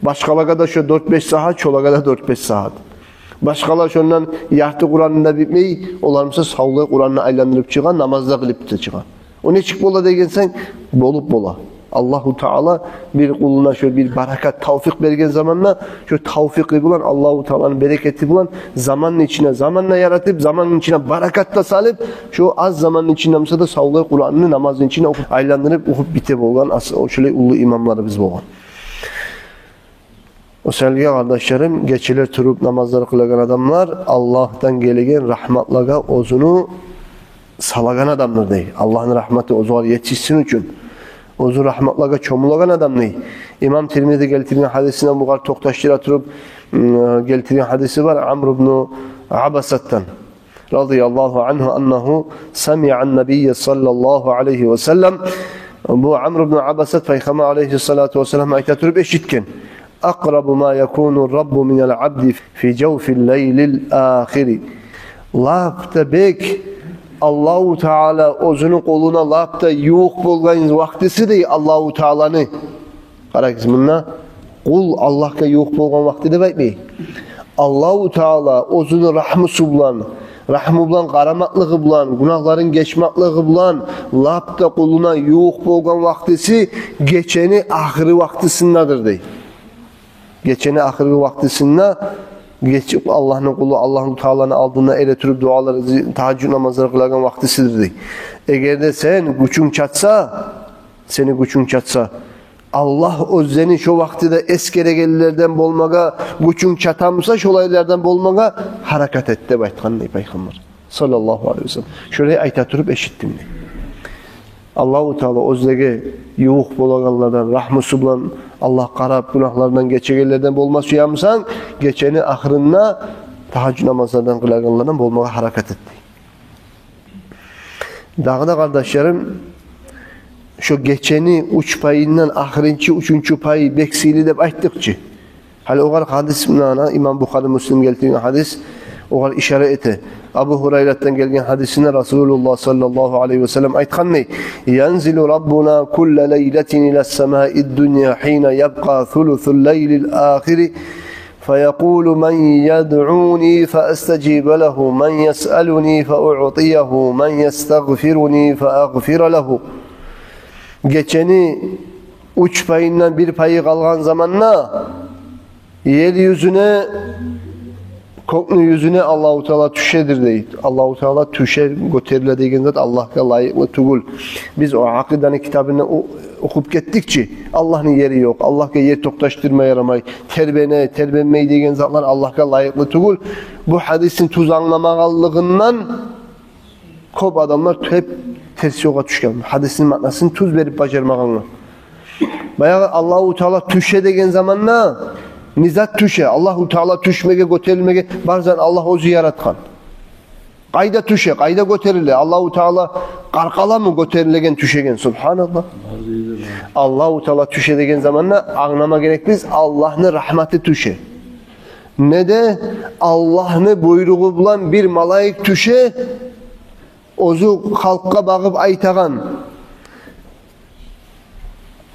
башгъалагъа да шо дёрт-беш сагьат, шолагъа да дёрт-беш сагьат. Башгъалар шондан ярты Къуранны да битмей, олар буса савлай Къуранны айландырып чыгъа, намазда къылып да чыгъа. О нечик бола дегенсен, болуп бола. Аллагьу Таала бир къулуна шо бир баракат, тавфикъ берген заманда, шо тавфикъы булан, Аллагьу Тааланы берекети булан заманны ичине заман да яратып, заманны ичине баракат да салып, шо аз заманны ичинде буса да савлай Къуранны намазны ичинде охуп, айландырып охуп бите болгъан ас-, о шолай уллу имамларыбыз болгъан. О саялы, къардашларым, гечелер туруп намазлар къылагъан адамлар Аллагьдан гелеген рагьматлагъа оьзюню салагъан адамдыр дей. Аллагьны рагьматы оьзюне етишсин учун оьзю рагьматлагъа чомулагъан адам дей. Имам Тирмизи гелтирген гьадисинден бугъар токъташдыра туруп, м, гелтирген гьадиси бар Амр ибну Абасатдан, رضي الله عنه أنه سمع النبي صلى الله عليه وسلم. Бу Амр ибну Абасат Пайхаммар алейгьиссалату вассаламны айта туруп эшитген: أقرب ما يكون الرب من العبد في جوف الليل الآخر. Лап да бек Аллагьу Таала оьзюню къулуна лап да ювукъ болгъан вакътиси дей Аллагьу Тааланы. Къарагъыз, мунда къул Аллагьгъа ювукъ болгъан вакъти деп айтмай. Аллагьу Таала оьзюню рагьмусу булан, рагьму булан къарамакълыгъы булан, гюнагьларын гечмакълыгъы булан лап да къулуна ювукъ болгъан вакътиси гечени ахыры вакътисиндедир дей. Гечени ахыргъы вакътисинде геч-, Аллагьны къулу Аллагьу Тааланы алдында эретуруп дуалар, зи-, тагьажжуд намазлар къылагъан вакътисидир дей. Эгер де сен гючюнг чатса, сени гючюнг чатса, Аллагь оьзлени шо вакътиде эсгерегенлерден болмагъа гючюнг чата буса, шолайлардан болмагъа гьаракат эт деп айтгъан дей Пайхаммар саллаллагьу алайгьи васаллам. Шолай айта туруп эшитдим дей. Аллагьу Таала оьзлеге ювукъ болагъанлардан, рагьмусу булан Аллагь къарап, гюнагьларындан гечегенлерден болма сюе бусанг, гечени ахырында тагьажжуд намазлардан къылагъанлардан болмагъа гьаракат эт дей. Дагъы да, къардашларым, шо гечени уьч пайындан ахырынчы, уьчюнчю пайы бек сыйлы деп айтдыкъ чы. Гьали огъар гьадис, муна, имам Бухари, Муслим гелтирген гьадис, огъар ишара эте. Абу Гьурайратдан гелген гьадисинде Расулуллагь саллаллагьу алайгьи васаллам айтгъан дей: ينزل ربنا كل ليلة إلى السماء الدنيا حين يبقى ثلث الليل الآخر فيقول من يدعوني فأستجيب له، من يسألني فأعطيه، من يستغفرني فأغفر له. Гечени уьч пайындан бир пайы къалгъан заманда ер юзюне, кёкню юзюне Аллагьу Таала тюшедир дей. Аллагьу Таала тюше, гётериле деген зат Аллагьгъа лайыкълы тюгюл. Биз о акъиданы китабында о-, охуп гетдик чи, Аллагьны ери ёкъ, Аллагьгъа ер токъташдырма ярамай, тербене, тербенмей деген затлар Аллагьгъа лайыкълы тюгюл. Бу гьадисни тюз англамагъанлыгъындан кёп адамлар тюп терс ёлгъа тюшген. Гьадисни маънасын тюз берип бажармагъангъа. Баягъы Аллагьу Таала тюше деген заманда не зат тюше? Аллагьу Таала тюшмеге, гётерилмеге, бар зат Аллагь оьзю яратгъан. Къайда тюше, къайда гётериле? Аллагьу Таала къаркъаламы гётерилеген, тюшеген? Субгьаналлагь. Аллагьу Таала тюше деген заманда англама герекбиз, Аллагьны рагьматы тюше. Не де Аллагьны буйругъу булан бир малайик тюше, оьзю халкъгъа багъып айтагъан: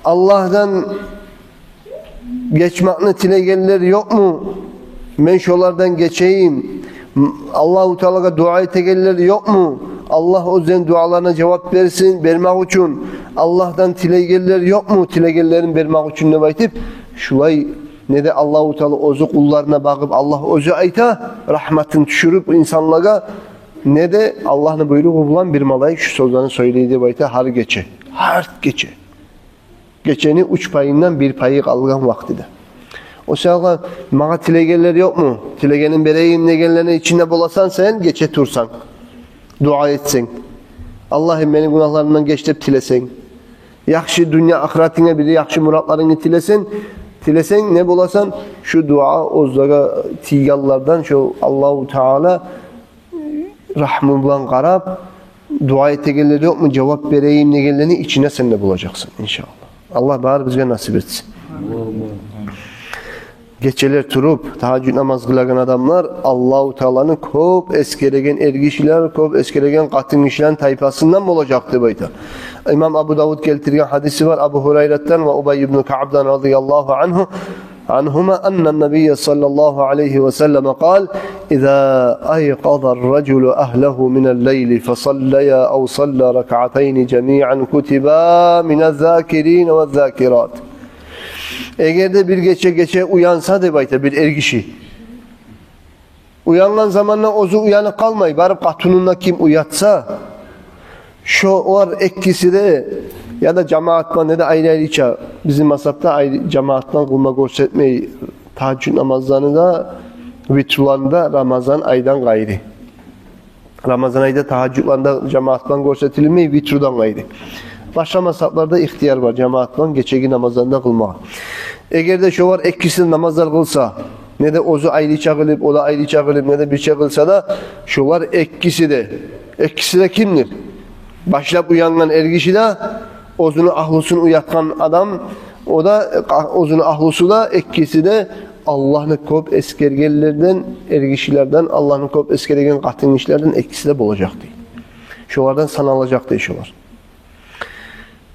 Аллагьдан гечмекни тилегенлер ёкъму? Мен шолардан гечейим. Аллагьу Таалагъа дуа этегенлер ёкъму? Аллагь оьзлени дуаларына жавап берсин, бермек учун Аллагьдан тилейгенлер ёкъму, тилегенлерин бермек учун деп айтып, шулай, не де Аллагьу Таала оьзю къулларына багъып, Аллагь оьзю айта, рагьматын тюшюрюп инсанлагъа, не де Аллагьны буйругъу булан бир малайик шу сёзлени сёйлей деп айта гьар гече, гьар гече. Гечени уьч пайындан бир пайы къалгъан вакътиде. О саялгъа, магъа тилегенлер ёкъму? Тилегенин берейим дегенлени ичинде боласан сен, гече турсанг, дуа этсенг, Аллагьым, мени гюнагьларымдан геч деп тилесенг, яхшы дюнья ахыратынга бир яхшы муратларынгны тилесенг, тилесенг, не боласан? Шу дуа оьзлеге тийгенлерден, шу Аллагьу Таала рагьму булан къарап, дуа этегенлер ёкъму, жавап берейим дегенлени ичине сен де болажакъсан, иншааллагь. Аллагь барыбызгъа насип этсин. Гечелер туруп, тагьажжуд намаз къылагъан адамлар Аллагьу Тааланы кёп эсгереген эргишилер, кёп эсгереген къатынгишилени тайпасындан болажакъ деп айта. Имам Абу Давуд гелтирген гьадиси бар Абу Гьурайратдан ва Убай ибну Каъбдан радияллагьу ангьу, ангьума анна набийя саллаллагьу алайгьи ва саллама къал: «Иза айкъаза ар-ражулу агьлагьу минал-лайли фасаллая ав салла ракаъатайни жамиъан кутиба миназ-закирина ваз-закират». Эгер де бир гече, гече уянса деп айта бир эргиши, уянгъан заманда оьзю уянып къалмай, барып къатынын да ким уятса, шолар эккиси де, я да жамаат булан, я да айры-айрыча, бизин мазгьабда айры, жамаат булан къылма гёрсетмей тагьажжуд намазланы да, витруланы да Рамазан айдан къайры. Рамазан айда тагьажжудланы да жамаат булан гёрсетилмей, витруден къайры. Башгъа мазгьабларда ихтияр бар жамаат булан гечеги намазланы да къылмагъа. Эгер де шолар эккиси де намазлар къылса, не де оьзю айрыча къылып, о да айрыча къылып, не де бирче къылса да, шолар эккиси де, эккиси де кимдир? Башлап уянгъан эргиши де, оьзюню агьлюсюн уятгъан адам, о да, оьзюню агьлюсю де, эккиси де Аллагьны кёп эсгергенлерден, эргишилерден, Аллагьны кёп эсгереген къатынгишилерден эккиси де болажакъ дей. Шолардан саналажакъ дей шолар.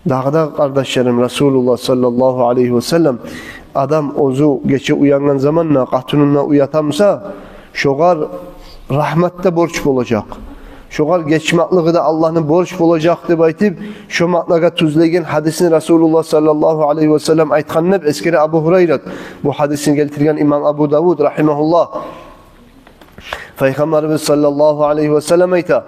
Дагъы да, къардашларым, Расулуллагь саллаллагьу алайгьи ва саллам, адам оьзю гече уянгъан заманда къатынын да уятамса, шогъар рагьмат да борч болажакъ, шогъар гечмеклиги де Аллагьны борч болажакъ деп айтып, шо маънагъа тюзлеген гьадисни Расулуллагь саллаллагьу алайгьи ва саллам айтгъан деп эсгере Абу Гьурайрат. Бу гьадисни гелтирген имам Абу Давуд рагьимагьуллагь. Пайхаммарыбыз саллаллагьу алайгьи ва саллам айта: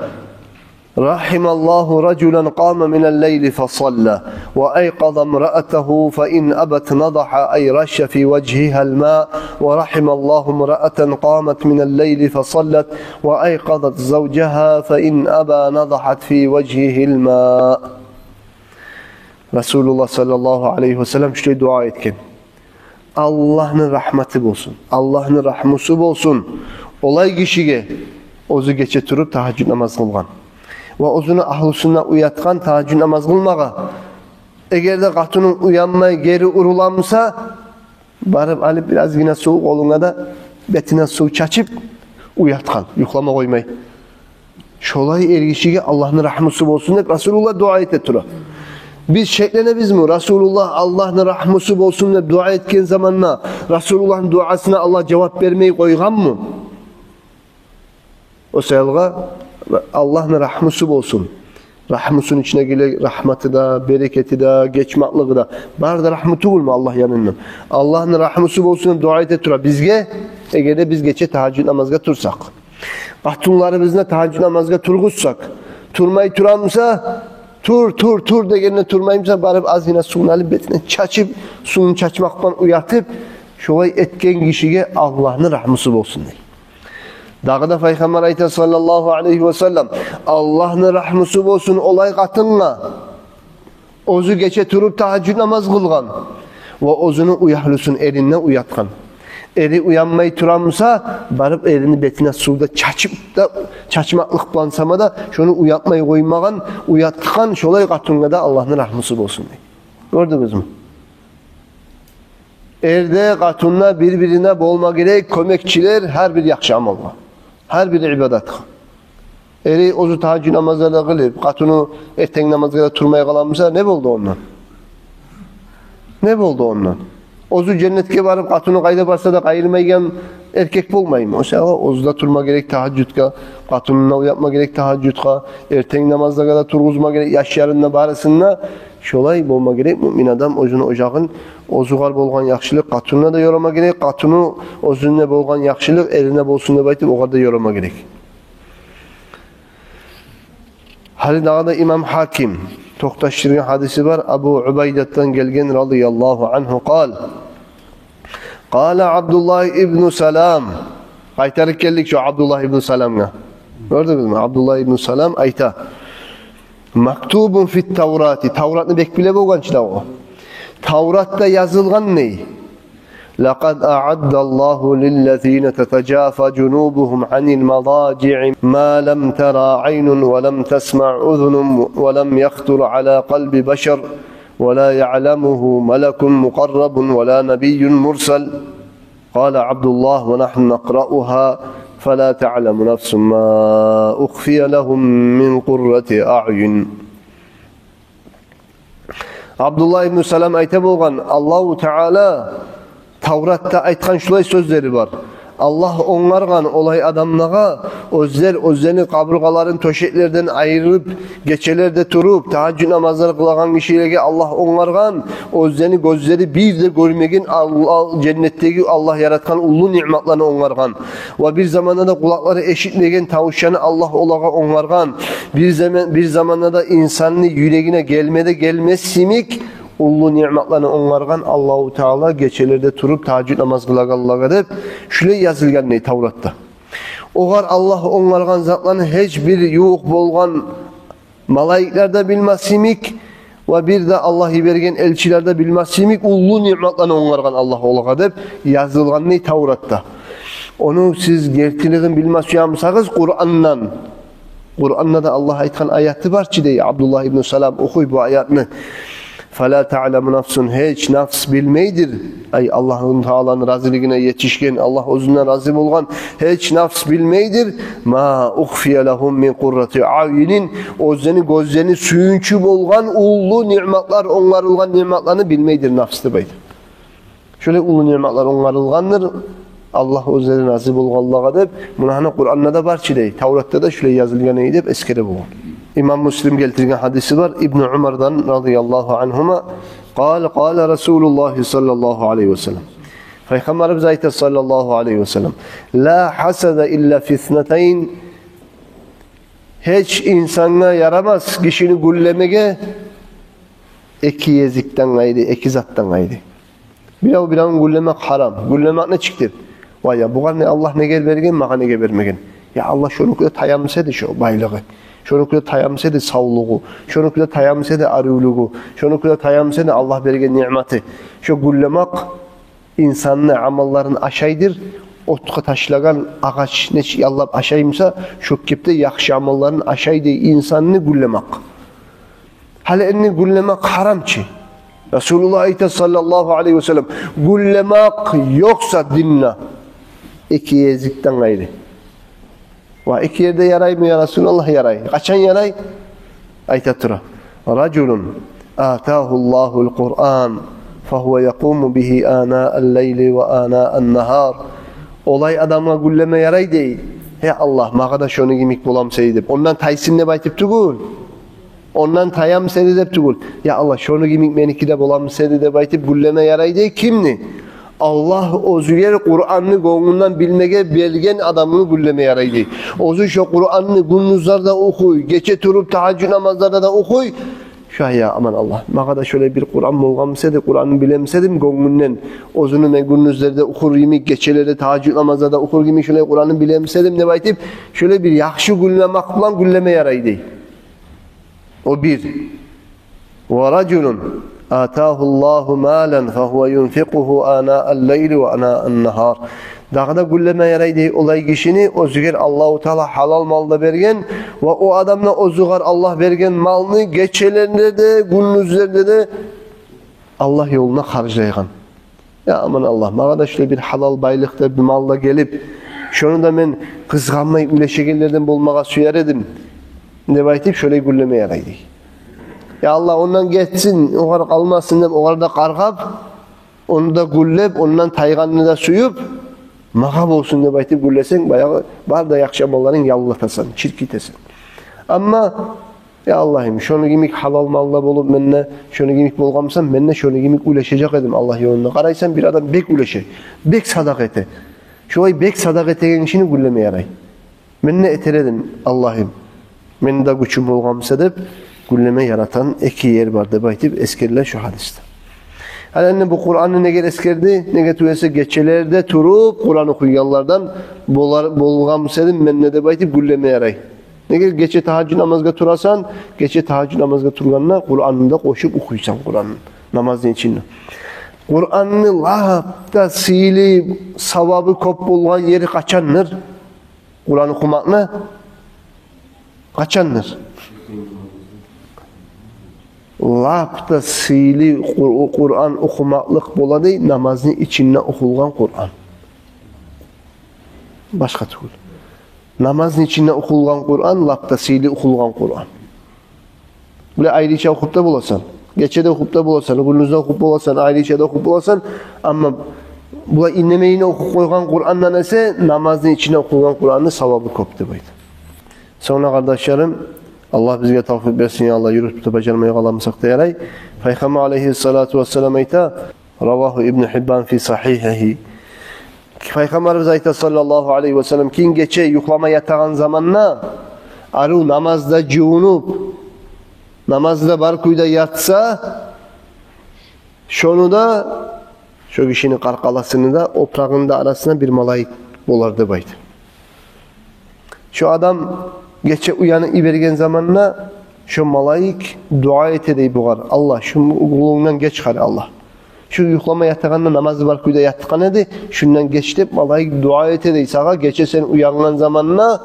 «Рагьималлагьу ражулан къама минал-лайли фасалла, ва айкъаза имраатагьу, фа ин абат надагьа ай рашша фи важгьигьал-маъ, ва рагьималлагьу имраатан къамат минал-лайли фасаллат, ва айкъазат завжагьа, фа ин аба надагьат фи важгьигьил-маъ». Расулуллагь саллаллагьу алайгьи ва саллам шулай дуа этген. Аллагьны рагьматы болсун, Аллагьны рагьмусу болсун олай гишиге, оьзю гече туруп тагьажжуд намаз къылгъан ва оьзюню агьлюсюн де уятгъан тагьажжуд намаз къылмагъа. Эгер де къатынынг уянмай, гери уруламса, барып алып бир азгъына сув, къолунга да, бетине сув чачып, уятгъан, юхлама къоймай. Шолай эргишиге Аллагьны рагьмусу болсун деп Расулуллагь дуа эте тура. Биз шекленебизми, Расулуллагь Аллагьны рагьмусу болсун деп дуа этген заманда Расулуллагьны дуасына Аллагь жавап бермей къойгъанмы? О саялгъа Аллагьны рагьмусу болсун. Рагьмусуну ичине геле рагьматы да, берекети де, гечмеклиги де. Бары да рагьму тюгюлмю Аллагь янындан? Аллагьны рагьмусу болсун деп дуа эте тура бизге, эгер де биз гече тагьажжуд намазгъа турсакъ. Къатынларыбызны тагьажжуд намазгъа тургъузсакъ, турмай турамса, «Тур, тур, тур» дегенде турмаймса, барып азгъына сувну алып, бетине чачып, сувну чачмакъ булан уятып, шолай этген гишиге Аллагьны рагьмусу болсун дей. Дагъы да Пайхаммар айта саллаллагьу алайгьи ва саллам: «Аллагьны рагьмусу болсун олай къатынгъа, оьзю гече туруп тагьажжуд намаз къылгъан ва оьзюню уьягьлюсюн, эрин де уятгъан. Эри уянмай турамса, барып эрини бетине сув да чачып да, чачмакълыкъ булан сама да, шону уятмай къоймагъан, уятгъан шолай къатынгъа да Аллагьны рагьмусу болсун», — дей. Гёрдюгюзмю? Эрде, къатында бир-бирине болма герек кёмекчилер гьар бир яхшы амалгъа, гьар бир ибадатгъа. Эри оьзю тагьажжуд намазлар да къылып, къатыны эртен намазгъа да турмай къаламса, не болду ондан? Не болду ондан? Оьзю женнетге барып, къатыны къайда барса да къайырмайгъан Эркек болмаймы? О саялы оьзю де турма герек тагьажжудгъа, къатынын да уятма герек тагьажжудгъа, эртен намазлагъа да тургъузма герек, яшларын да, барысын да. Шолай болма герек муъмин адам, оьзюню ожагъын, оьзюгер болгъан яхшылыкъ къатынына да ёрама герек, къатыны оьзюне болгъан яхшылыкъ эрине болсун деп айтып, огъар да ёрама герек. Гьали дагъы да имам Гьаким токъташдыргъан гьадиси бар, Абу Убайдатдан гелген, радияллагьу ангьу, къал: къала Абдуллагь ибну Салам. Къайтарып гелдик шо Абдуллагь ибну Саламгъа. Гёрдюгюзмю? Абдуллагь ибну Салам айта: мактубун фит Таврати. Тавратны бек биле болгъан чы да о. Тавратда язылгъан не? لقد أعد الله للذين تتجافى جنوبهم عن المضاجع ما لم تر عين ولم تسمع أذن ولم يخطر على قلب بشر ولا يعلمه ملك مقرب ولا نبي مرسل. قال عبد الله: ونحن نقرأها فلا تعلم نفس ما أخفي لهم من قرة أعين. Абдуллагь ибну Салам айта болгъан, Аллагьу Таала Тавратда айтгъан шулай сёзлери бар. Аллагь онгаргъан олай адамлагъа, оьзлер оьзлени къабургъаларын тёшеклерден айырып, гечелерде туруп, тагьажжуд намазлар къылагъан гишилеге Аллагь онгаргъан, оьзлени гёзлери бир де гёрмеген Аллагь, женнетдеги Аллагь яратгъан уллу ниъматланы онгаргъан. Ва бир заманда да къулакълары эшитмеген тавушланы Аллагь олагъа онгаргъан. Бир заман, бир заманда да инсанны юрегине гелме де гелмес йимик уллу ниъматланы онгаргъан Аллагьу Таала гечелерде туруп тагьажжуд намаз къылагъанлагъа деп, шулай язылгъан дей Тавратда. Огъар Аллагь онгаргъан затланы гьеч бир ювукъ болгъан малайиклер де билмес йимик, ва бир де Аллагь йиберген элчилер де билмес йимик уллу ниъматланы онгаргъан Аллагь олагъа деп язылгъан дей Тавратда. Ону сиз гертилигин билме сюе бусагъыз Къурандан, Къуранда да Аллагь айтгъан аяты бар чы дей, Абдуллагь ибну Салам охуй бу аятны. فلا تعلم نفس, гьеч нафс билмейдир. Ай, Аллагьу Тааланы разилигине етишген, Аллагь оьзюнден рази болгъан гьеч нафс билмейдир. ما أخفي لهم من قرة أعين, оьзлени гёзлени сююнчю болгъан уллу ниъматлар, онгарылгъан ниъматланы билмейдир нафс деп айта. Шолай уллу ниъматлар онгарылгъандыр Аллагь оьзлери рази болгъанлагъа деп. Муна гьана Къуранда да бар чы дей, Тавратда да шулай язылгъан эди деп эсгере болгъан. Имам Муслим гелтирген гьадиси бар Ибну Умардан, радияллагьу ангьума, قال: قال رسول الله صلى الله عليه وسلم. Пайхаммарыбыз айта, саллаллагьу алайгьи ва саллам: لا حسد إلا في اثنتين. Гьеч инсангъа ярамас гишини гюллемеге эки езикден къайры, эки затдан къайры. Бирев биревню гюллемек гьарам. Гюллемек нечикдир? Вай я, бугъар не Аллагь неге берген, магъа неге бермеген? Я Аллагь, шонуки де таяр эди шо байлыгъы, шонуки де таяр эди савлугъу, шонуки де таяр эди аривлугъу, шонуки де таяр эди Аллагь берген ниъматы. Шо гюллемек инсанны амалларын ашайдыр. Отгъа ташлагъан агъач нечик яллап ашай буса, шо кепде яхшы амалларын ашай дей инсанны гюллемек. Гьали энни гюллемек гьарам чы. Расулуллагь айта, саллаллагьу алайгьи ва саллам: гюллемек ёкъ са динде эки езикден къайры. Ва эки ерде яраймы, я Расулаллагь? Ярай. Къачан ярай? Айта тура: رجل آتاه الله القرآن فهو يقوم به آناء الليل وآناء النهار. Олай адамгъа гюллеме ярай дей: гьей Аллагь, магъа да шону йимик боламса эди деп. Ондан тайсын деп айтып тюгюл, ондан таямса эди деп тюгюл. Я Аллагь, шону йимик меники де боламса эди деп айтып гюллеме ярай дей. Кимни? Аллагь оьзюгер Къуранны гёнгюнден билмеге берген адамны гюллеме ярай дей. Оьзю шо Къуранны гюндюзлер де охуй, гече туруп тагьажжуд намазларда да охуй. Шо, я аман Аллагь, магъа да шолай бир Къуран болгъанмса эди, Къуранны билемсе эдим гёнгюнден, оьзюню мен гюндюзлерде охур йимик, гечелерде тагьажжуд намазларда охур йимик шолай Къуранны билемсе эдим деп айтып, шолай бир яхшы гюллемек булан гюллеме ярай дей. О бир. ورجل آتاه الله مالا فهو ينفقه آناء الليل وآناء النهار. Дагъы да гюллеме ярай дей олай гишини, оьзюгер Аллагьу Таала гьалал мал да берген, ва о адам да оьзюгер Аллагь берген малны гечелерде де, гюндюзлерде де Аллагь ёлуна харжлайгъан. Я аман Аллагь, магъа да шулай бир гьалал байлыкъ да, бир мал да гелип, шону да мен къызгъанмай уьлешегенлерден болмагъа сюер эдим деп айтып, шолай гюллеме ярай дей. Я Аллагь, ондан гетсин, огъар къалмасын деп, огъар да къаргъап, ону да гюллеп, ондан тайгъанны да сююп, магъа болсун деп айтып гюллесенг, баягъы бар да яхшы амалларынг яллатасан, чиркитесен. Амма, я Аллагьым, шону йимик гьалал малда болуп мен де, шону йимик болгъан бусам, мен де шону йимик уьлешежек эдим Аллагь ёлунда. Къарайсан, бир адам бек уьлеше, бек садакъа эте. Шолай бек садакъа этеген гишини гюллеме ярай. Мен де этер эдим, Аллагьым, мени де гючюм болгъан буса деп, гюллеме яратагъан эки ер бар деп айтып эсгериле шу гьадисде. Гьали энни бу Къуранны неге эсгерди? Неге тюгюл эсе гечелерде туруп Къуран охуйгъанлардан болар, болгъан буса эдим мен де деп айтып гюллеме ярай. Неге гече тагьажжуд намазгъа турасан, гече тагьажжуд намазгъа тургъанда Къуранны да къошуп охуйсан, Къуранны намазны ичинде. Къуранны лап да сыйлы, савабы кёп болгъан ери къачандыр? Къуран охумакъны къачандыр? Лап да сыйлы Къур-, Къуран охумакълыкъ бола дей намазны ичинде охулгъан Къуран. Башгъа тюгюл. Намазны ичинде охулгъан Къуран, лап да сыйлы охулгъан Къуран. Булай айрыча охуп да боласан. Гече де охуп да боласан, гюндюз де охуп боласан, айрыча да охуп боласан. Амма булай инемейине охуп къойгъан Къурандан эсе намазны ичинде охулгъан Къуранны савабы кёп деп айта. Сонг да, къардашларым, Аллагь бизге тавфикъ берсин, я Аллагь, юрютюп де бажармай къала бусакъ да ярай. Пайхаммар алайгьиссалату вассалам айта, رواه ابن حبان في صحيحه. Пайхаммарыбыз айта, саллаллагьу алайгьи ва саллам, ким гече юхлама ятагъан заманда арив намазда жувунуп, намазда бар кюйде ятса, шону да, шо гишини къаркъарасыны да, опурагъыны да арасына бир малайик болар деп айта. Шо адам гече уянып йиберген заманда шо малайик дуа эте дей бугъар: «Аллагь, шу къулунгдан геч гьали, Аллагь. Шу юхлама ятагъанда намазы бар кюйде ятгъан эди, шундан геч», — деп малайик дуа эте дей сагъа, гече сен уянгъан заманда,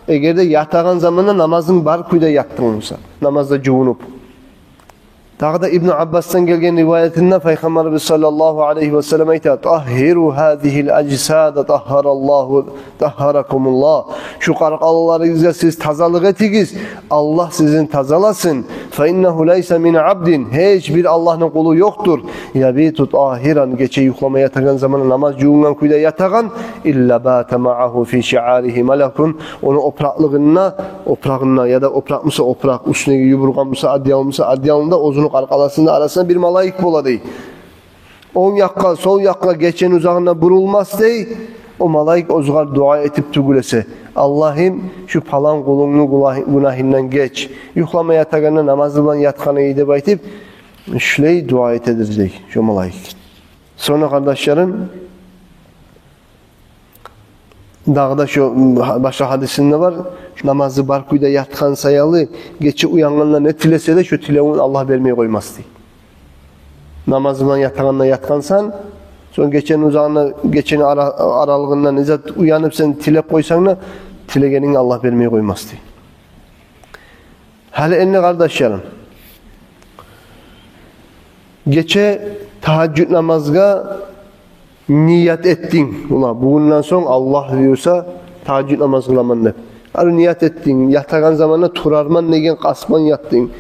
эгер де ятагъан заманда намазынг бар кюйде ятдынг буса, намазда жувунуп. Дагъы да Ибну Аббасдан гелген риваятында Пайхаммарыбыз саллаллагьу алайгьи ва саллам айта: «طهروا هذه الأجساد طهر الله، طهركم الله». Шу къаркъараларыгъызгъа сиз тазалыкъ этигиз, Аллагь сизин тазаласын. «فإنه ليس من عبد», гьеч бир Аллагьны къулу ёкъдур, «يبيت طاهرا», гече юхлама ятагъан заманда намаз жувунгъан кюйде ятагъан, «إلا بات معه في شعره ملك», ону опуракълыгъында, опурагъында, яда опуракъ буса опуракъ, уьстюндеги юбургъа буса, одеял буса одеялында, оьзюню къаркъарасыны арасында бир малайик бола дей. Онг якъгъа, сол якъгъа гечени узагъында бурулмас дей. О малайик оьзюгъар дуа этип тюгюл эсе: «Аллагьым, шу палан къулунгну гюнагь-, гюнагьындан геч. Юхлама ятагъанда намазы булан ятгъан эди», — деп айтып, шулай дуа этедир дей шо малайик. Сонг да, къардашларым, дагъы да шо башгъа гьадисинде бар: намазы бар кюйде ятгъан саялы, гече уянгъанда не тилесе де, шо тилевюн Аллагь бермей къоймас дей. Намазы булан ятагъанда ятгъансан, сонг гечени узагъында, гечени ара-, аралыгъында не зат уянып сен тилеп къойсанг да, тилегенинг Аллагь бермей къоймас дей. Гьали энни, къардашларым, гече тагьажжуд намазгъа ният этдинг, ула, бугюнден сонг, Аллагь буюрса, тагьажжуд намаз къыламан деп. Гьали ният этдинг, ятагъан заманда турарман деген къаст булан ятдынг.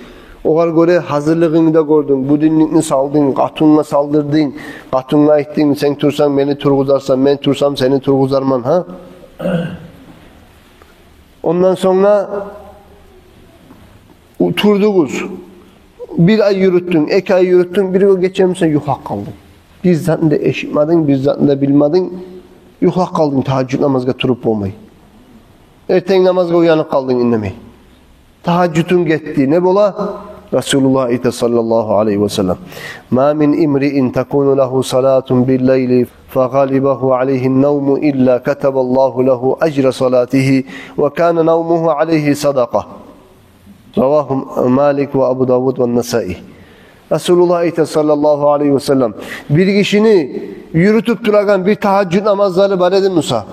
Огъар гёре гьазирлигингни де гёрдюнг, будильникни салдынг, къатынгъа салдырдынг, къатынгъа айтдынг: «Сен турсанг, мени тургъузарсан, мен турсам, сени тургъузарман», гьа? Ондан сонг да у-, турдугъуз. Бир ай юрютдюнг, эки ай юрютдюнг, бир гюн гече буса юхлап къалдынг. Бир затны да эшитмединг, бир затны да билмединг, юхлап къалдынг, тагьажжуд намазгъа туруп болмай. Эртен намазгъа уянып къалдынг индемей. Тагьажжудунг гетди. Не бола? Расулуллагь айта, саллаллагьу алайгьи ва саллам: «ما من امرئ تكون له صلاة بالليل فغلبه عليه النوم إلا كتب الله له أجر صلاته وكان نومه عليه صدقة». رواه مالك وأبو داود والنسائي. Расулуллагь айта, саллаллагьу алайгьи ва саллам: бир гишини юрютюп турагъан бир тагьажжуд намазлары бар эди буса,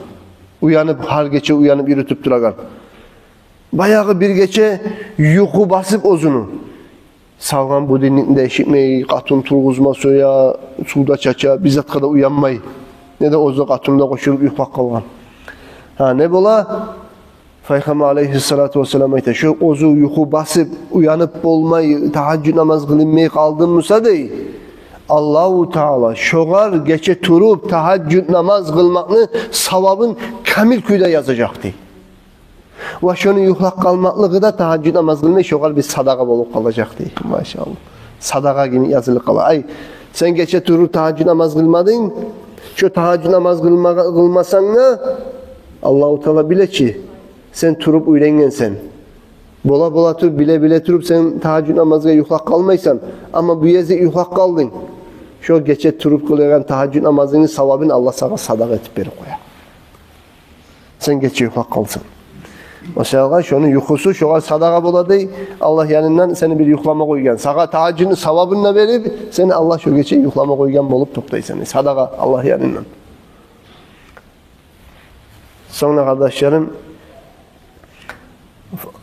уянып, гьар гече уянып юрютюп турагъан. Баягъы бир гече юху басып оьзюню, салгъан будильникни де эшитмей, къатын тургъузма сюе, сув да чача, бир затгъа да уянмай. Не де оьзю къатынгъа къошулуп юхлап къалгъан. Гьа, не бола? Пайхаммар алайгьиссалату вассалам айта: шо оьзю юху басып, уянып болмай, тагьажжуд намаз къылынмай къалды буса дей, Аллагьу Таала шогъар гече туруп тагьажжуд намаз къылмакъны савабын камил кюйде язажакъ дей. Ва шону юхлап къалмакълыгъы да, тагьажжуд намаз къылмай, шогъар бир садагъа болуп къалажакъ дей. Машаллагь. Садагъа кимик язылып къала. Ай, сен гече туруп тагьажжуд намаз къылмадынг, шо тагьажжуд намаз къылма-, къылмасанг да, Аллагьу Таала биле чи, сен туруп уьйренгенсен. Бола-бола туруп, биле-биле туруп, сен тагьажжуд намазгъа юхлап къалмайсан. Амма бу гезик юхлап къалдынг. Шо гече туруп къылагъан тагьажжуд намазынгны савабын Аллагь сагъа садагъа этип берип къоя. Сен гече юхлап къалсанг. О саялгъа шону юхусу шогъар садагъа бола дей, Аллагь янындан сени бир юхлама къойгъан. Сагъа тагьажжудну савабын да берип, сени Аллагь шо гече юхлама къойгъан болуп токътайсан. Садагъа Аллагь янындан. Сонг да, къардашларым,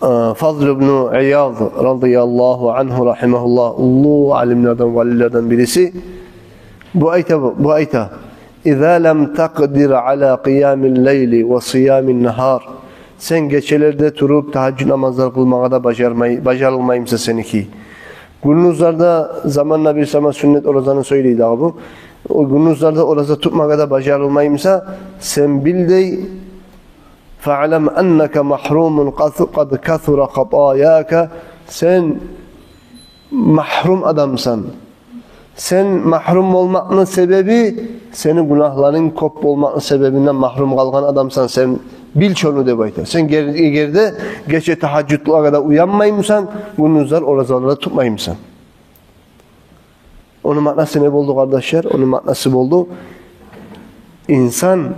э, Фазл ибну Ияз радияллагьу ангьу, рагьимагьуллагь, уллу алимлерден, валилерден бириси. Бу айта, бу айта: «Иза лам такъдир ала къиямил лайли ва сиямин нагьар». Сен гечелерде туруп тагьажжуд намазлар къылмагъа да бажармай, бажарылмаймыса сеники. Гюндюзлерде заманда бир сама сюннет оразаны сёйлей дагъы бу. О гюндюзлерде ораза тутмагъа да бажарылмаймыса, сен бил дей, «фаълам аннака магьрумун къад, къад касура хатаяка». Сен магьрум адамсан. Сен магьрум болмакъны себеби, сени гюнагьларынг кёп болмакъны себебинден магьрум къалгъан адамсан. Сен бил шону деп айта. Сен гер-, эгер де гече тагьажжудларгъа да уянмаймысан, гюндюзлер оразалар да тутмаймысан. Ону маънасы не болду, къардашлар? Ону маънасы болду: инсан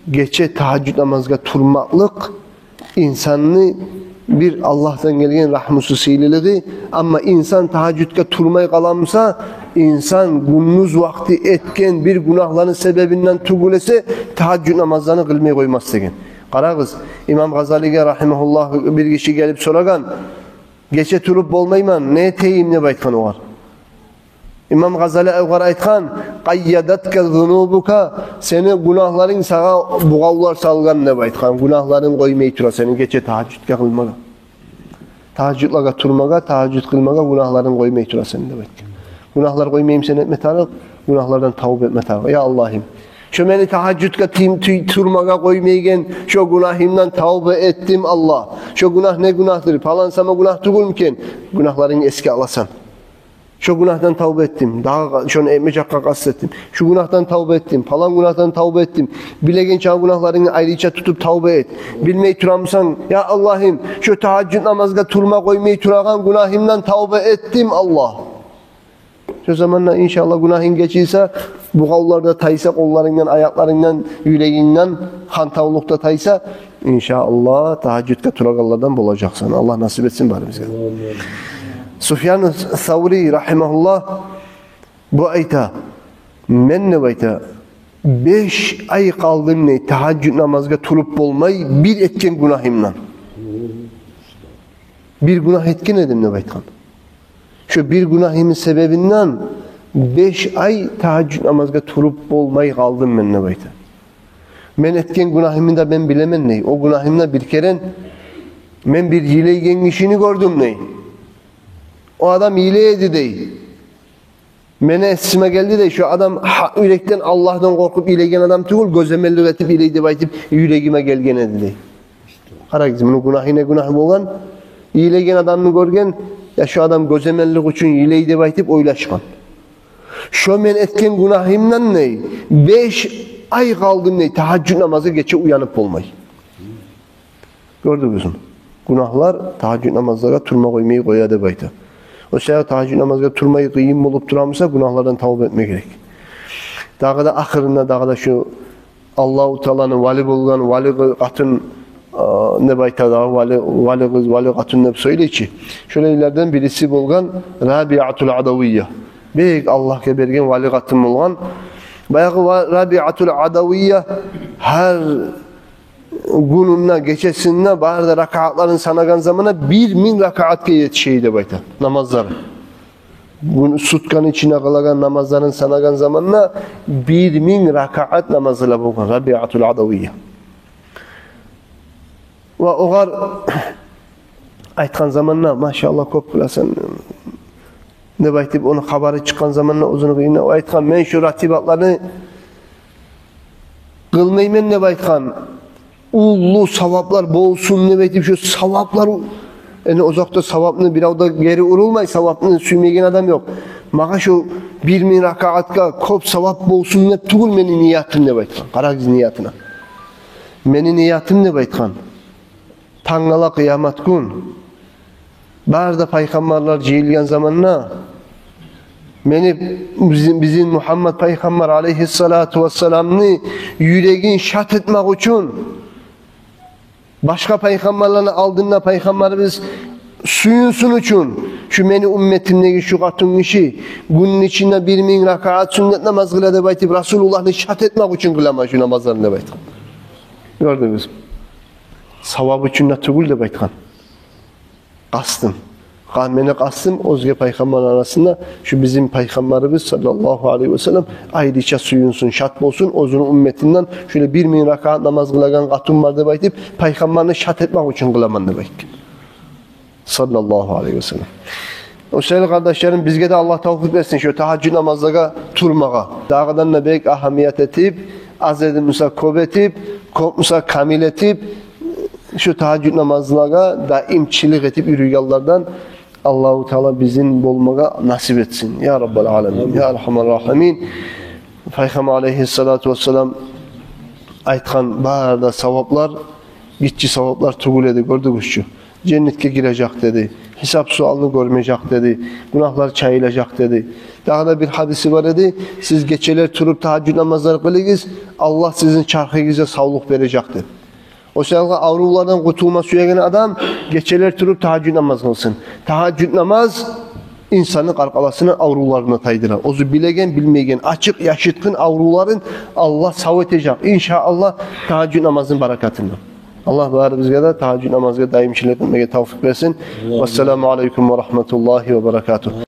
гече тагьажжуд намазгъа турмакълыкъ инсанны бир Аллагьдан гелген рагьмусу, сыйлылыгъы. Амма инсан тагьажжудгъа турмай къаламыса, инсан гюндюз вакъти этген бир гюнагьланы себебинден тюгюл эсе, тагьажжуд намазланы къылмай къоймас деген. Къарагъыз, имам Гъазалиге, рагьимагьуллагь, бир гиши гелип сорагъан: «Гече туруп болмайман, не этейим?» – деп айтгъан огъар. Имам Гъазали огъар айтгъан: «Къайядатка зунубука, сени гюнагьларынг сагъа бугъавлар салгъан», – деп айтгъан. Гюнагьларынг къоймай тура сени гече тагьажжудгъа къылмагъа. Тагьажжудлагъа турмагъа, тагьажжуд къылмагъа гюнагьларынг къоймай тура сени деп айтгъан. Гюнагьлар къоймай буса, этме тарыкъ, гюнагьлардан тавба этме тарыкъ. Я Аллагьым, шо мени тагьажжудгъа тим-, тю-, турмагъа къоймайгъан шо гюнагьымдан тавба этдим, Аллагь. Шо гюнагь не гюнагьдыр? Палан сама гюнагь тюгюлмю экен? Гюнагьларынгны эсге аласан. Шо гюнагьдан тавба этдим. Дагъы шону этмежекге къаст этдим. Шу гюнагьдан тавба этдим. Палан гюнагьдан тавба этдим. Билеген чакъы гюнагьларынгны айрыча тутуп тавба эт. Билмей турамысан, я Аллагьым, шо тагьажжуд намазгъа турма къоймай турагъан гюнагьымдан тавба этдим, Аллагь. Шо заманда, иншааллагь, гюнагьынг гечилсе, бугъавлар да тайса, къолларынгдан, аякъларынгдан, юрегингден хантавлукъ да тайса, иншааллагь, тагьажжудгъа турагъанлардан болажакъсан. Аллагь насип этсин барыбызгъа. Суфьян Саври, рагьимагьуллагь, бу айта: «Мен, – деп айта, – беш ай къалдым, – дей, – тагьажжуд намазгъа туруп болмай бир этген гюнагьымдан. Бир гюнагь этген эдим, – деп айтгъан. – Шо бир гюнагьымны себебинден беш ай тагьажжуд намазгъа туруп болмай къалдым мен, – деп айта. – Мен этген гюнагьымны да мен билемен, – дей. – О гюнагьым да бир керен мен бир йылайгъан гишини гёрдюм, – дей. – О адам йылай эди, – дей. – Мени эсиме гелди, – дей, – шо адам гьакъ юрекден, Аллагьдан къоркъуп йылайгъан адам тюгюл, гёземеллик этип йылай деп айтып юрегиме гелген эди», – дей. Къарагъыз, муну гюнагьы не гюнагь болгъан. Йылайгъан адамны гёрген, я шо адам гёземеллик учун йылай деп айтып ойлашгъан. «Шо мен этген гюнагьымдан, – дей, – беш ай къалдым, – дей, – тагьажжуд намазгъа гече уянып болмай». Гёрдюгюзмю? Гюнагьлар тагьажжуд намазлагъа турма къоймай къоя деп айта. О саялы тагьажжуд намазгъа турмай къыйын болуп турамыса, гюнагьлардан тавба этме герек. Дагъы да ахырында, дагъы да шу Аллагьу Тааланы вали болгъан, вали къы-, къатын, а, деп айта дагъы, вали, вали къыз, вали къатын деп сёйлей чи. Шолайлардан бириси болгъан Рабиатул Адавия. Бек Аллагьгъа берген вали къатын болгъан. Баягъы ва-, Рабиатул Адавия гьар гюнюнде, гечесинде бары да ракаатларын санагъан заманда бир минг ракаатгъа етише эди деп айта намазлар. Гюн, сутканы ичинде къылагъан намазларын санагъан заманда бир минг ракаат намаз къыла болгъан Рабиатул Адавия. Ва огъар айтгъан заманда: «Машаллагь, кёп къыласан, деп айтып, ону хабары чыкъгъан заманда оьзюню къыйнына, о айтгъан: «Мен шу ратибатланы къылмайман, — деп айтгъан, — уллу саваплар болсун деп айтып, шу саваплар, яни, озокъда, савапны бирев де гери урулмай, савапны сюймейген адам ёкъ. Магъа шу бир минг ракаатгъа кёп савап болсун деп тюгюл мени ниятым», — деп айтгъан. Къарагъыз ниятына. «Мени ниятым, — деп айтгъан, — тангала къыямат гюн бары да пайхаммарлар жыйылгъан заманда мени, бизин, бизин Мугьаммат пайхаммар алейгьиссалату вассаламны юрегин шат этмек учун, башгъа пайхаммарланы алдында пайхаммарыбыз сююнсюн учун, шу мени умметимдеги шу къатын гиши гюнню ичинде бир минг ракаат сюннет намаз къыла деп айтып, Расулуллагьны шат этмек учун къыламан шу намазланы», — деп айтгъан. Гёрдюгюз? Савап учун да тюгюл деп айтгъан. Къастым. Къа-, мени къастым оьзге пайхаммарлар арасында шу бизин пайхаммарыбыз саллаллагьу алайгьи васаллам айрыча сююнсюн, шат болсун, оьзюню умметинден шулай бир минг ракаат намаз къылагъан къатын бар деп айтып, пайхаммарны шат этмек учун къыламан деп айтгъан. Саллаллагьу алайгьи васаллам. О саялы, къардашларым, бизге де Аллагь тавфикъ берсин шу тагьажжуд намазлагъа турмагъа. Дагъыдан да бек агьамият этип, аз эди буса кёп этип, кёп буса камил этип, шу тагьажжуд намазлагъа даимчилик этип юрюйгенлерден Аллагьу Таала бизин болмагъа насип этсин. Я Раббал аламин, я Архамар рахимин. Пайхаммар алейгьиссалату вассалам айтгъан: «Бары да саваплар гиччи саваплар тюгюл эди, гёрдюгюзчю. Женнетге гирежек, — деди. — Гьисап-суалны гёрмежек, — деди. — Гюнагьлар чайылажакъ», — деди. Дагъы да бир гьадиси бар эди: «Сиз гечелер туруп тагьажжуд намазлар къылыгъыз, Аллагь сизин чархыгъызгъа савлукъ бережек», — деп. О саялы аврувлардан къутулма сюеген адам гечелер туруп тагьажжуд намаз къылсын. Тагьажжуд намаз инсанны къаркъарасыны аврувларын тайдыра. Оьзю билеген, билмейген, ачыкъ, яшыртгъын аврувларын Аллагь сав этежек, иншааллагь, тагьажжуд намазны баракатындан. Аллагь барыбызгъа да тагьажжуд намазгъа даимчилик этмеге тавфикъ берсин. Вассаламу алейкум ва рахматуллагьи ва баракатугь.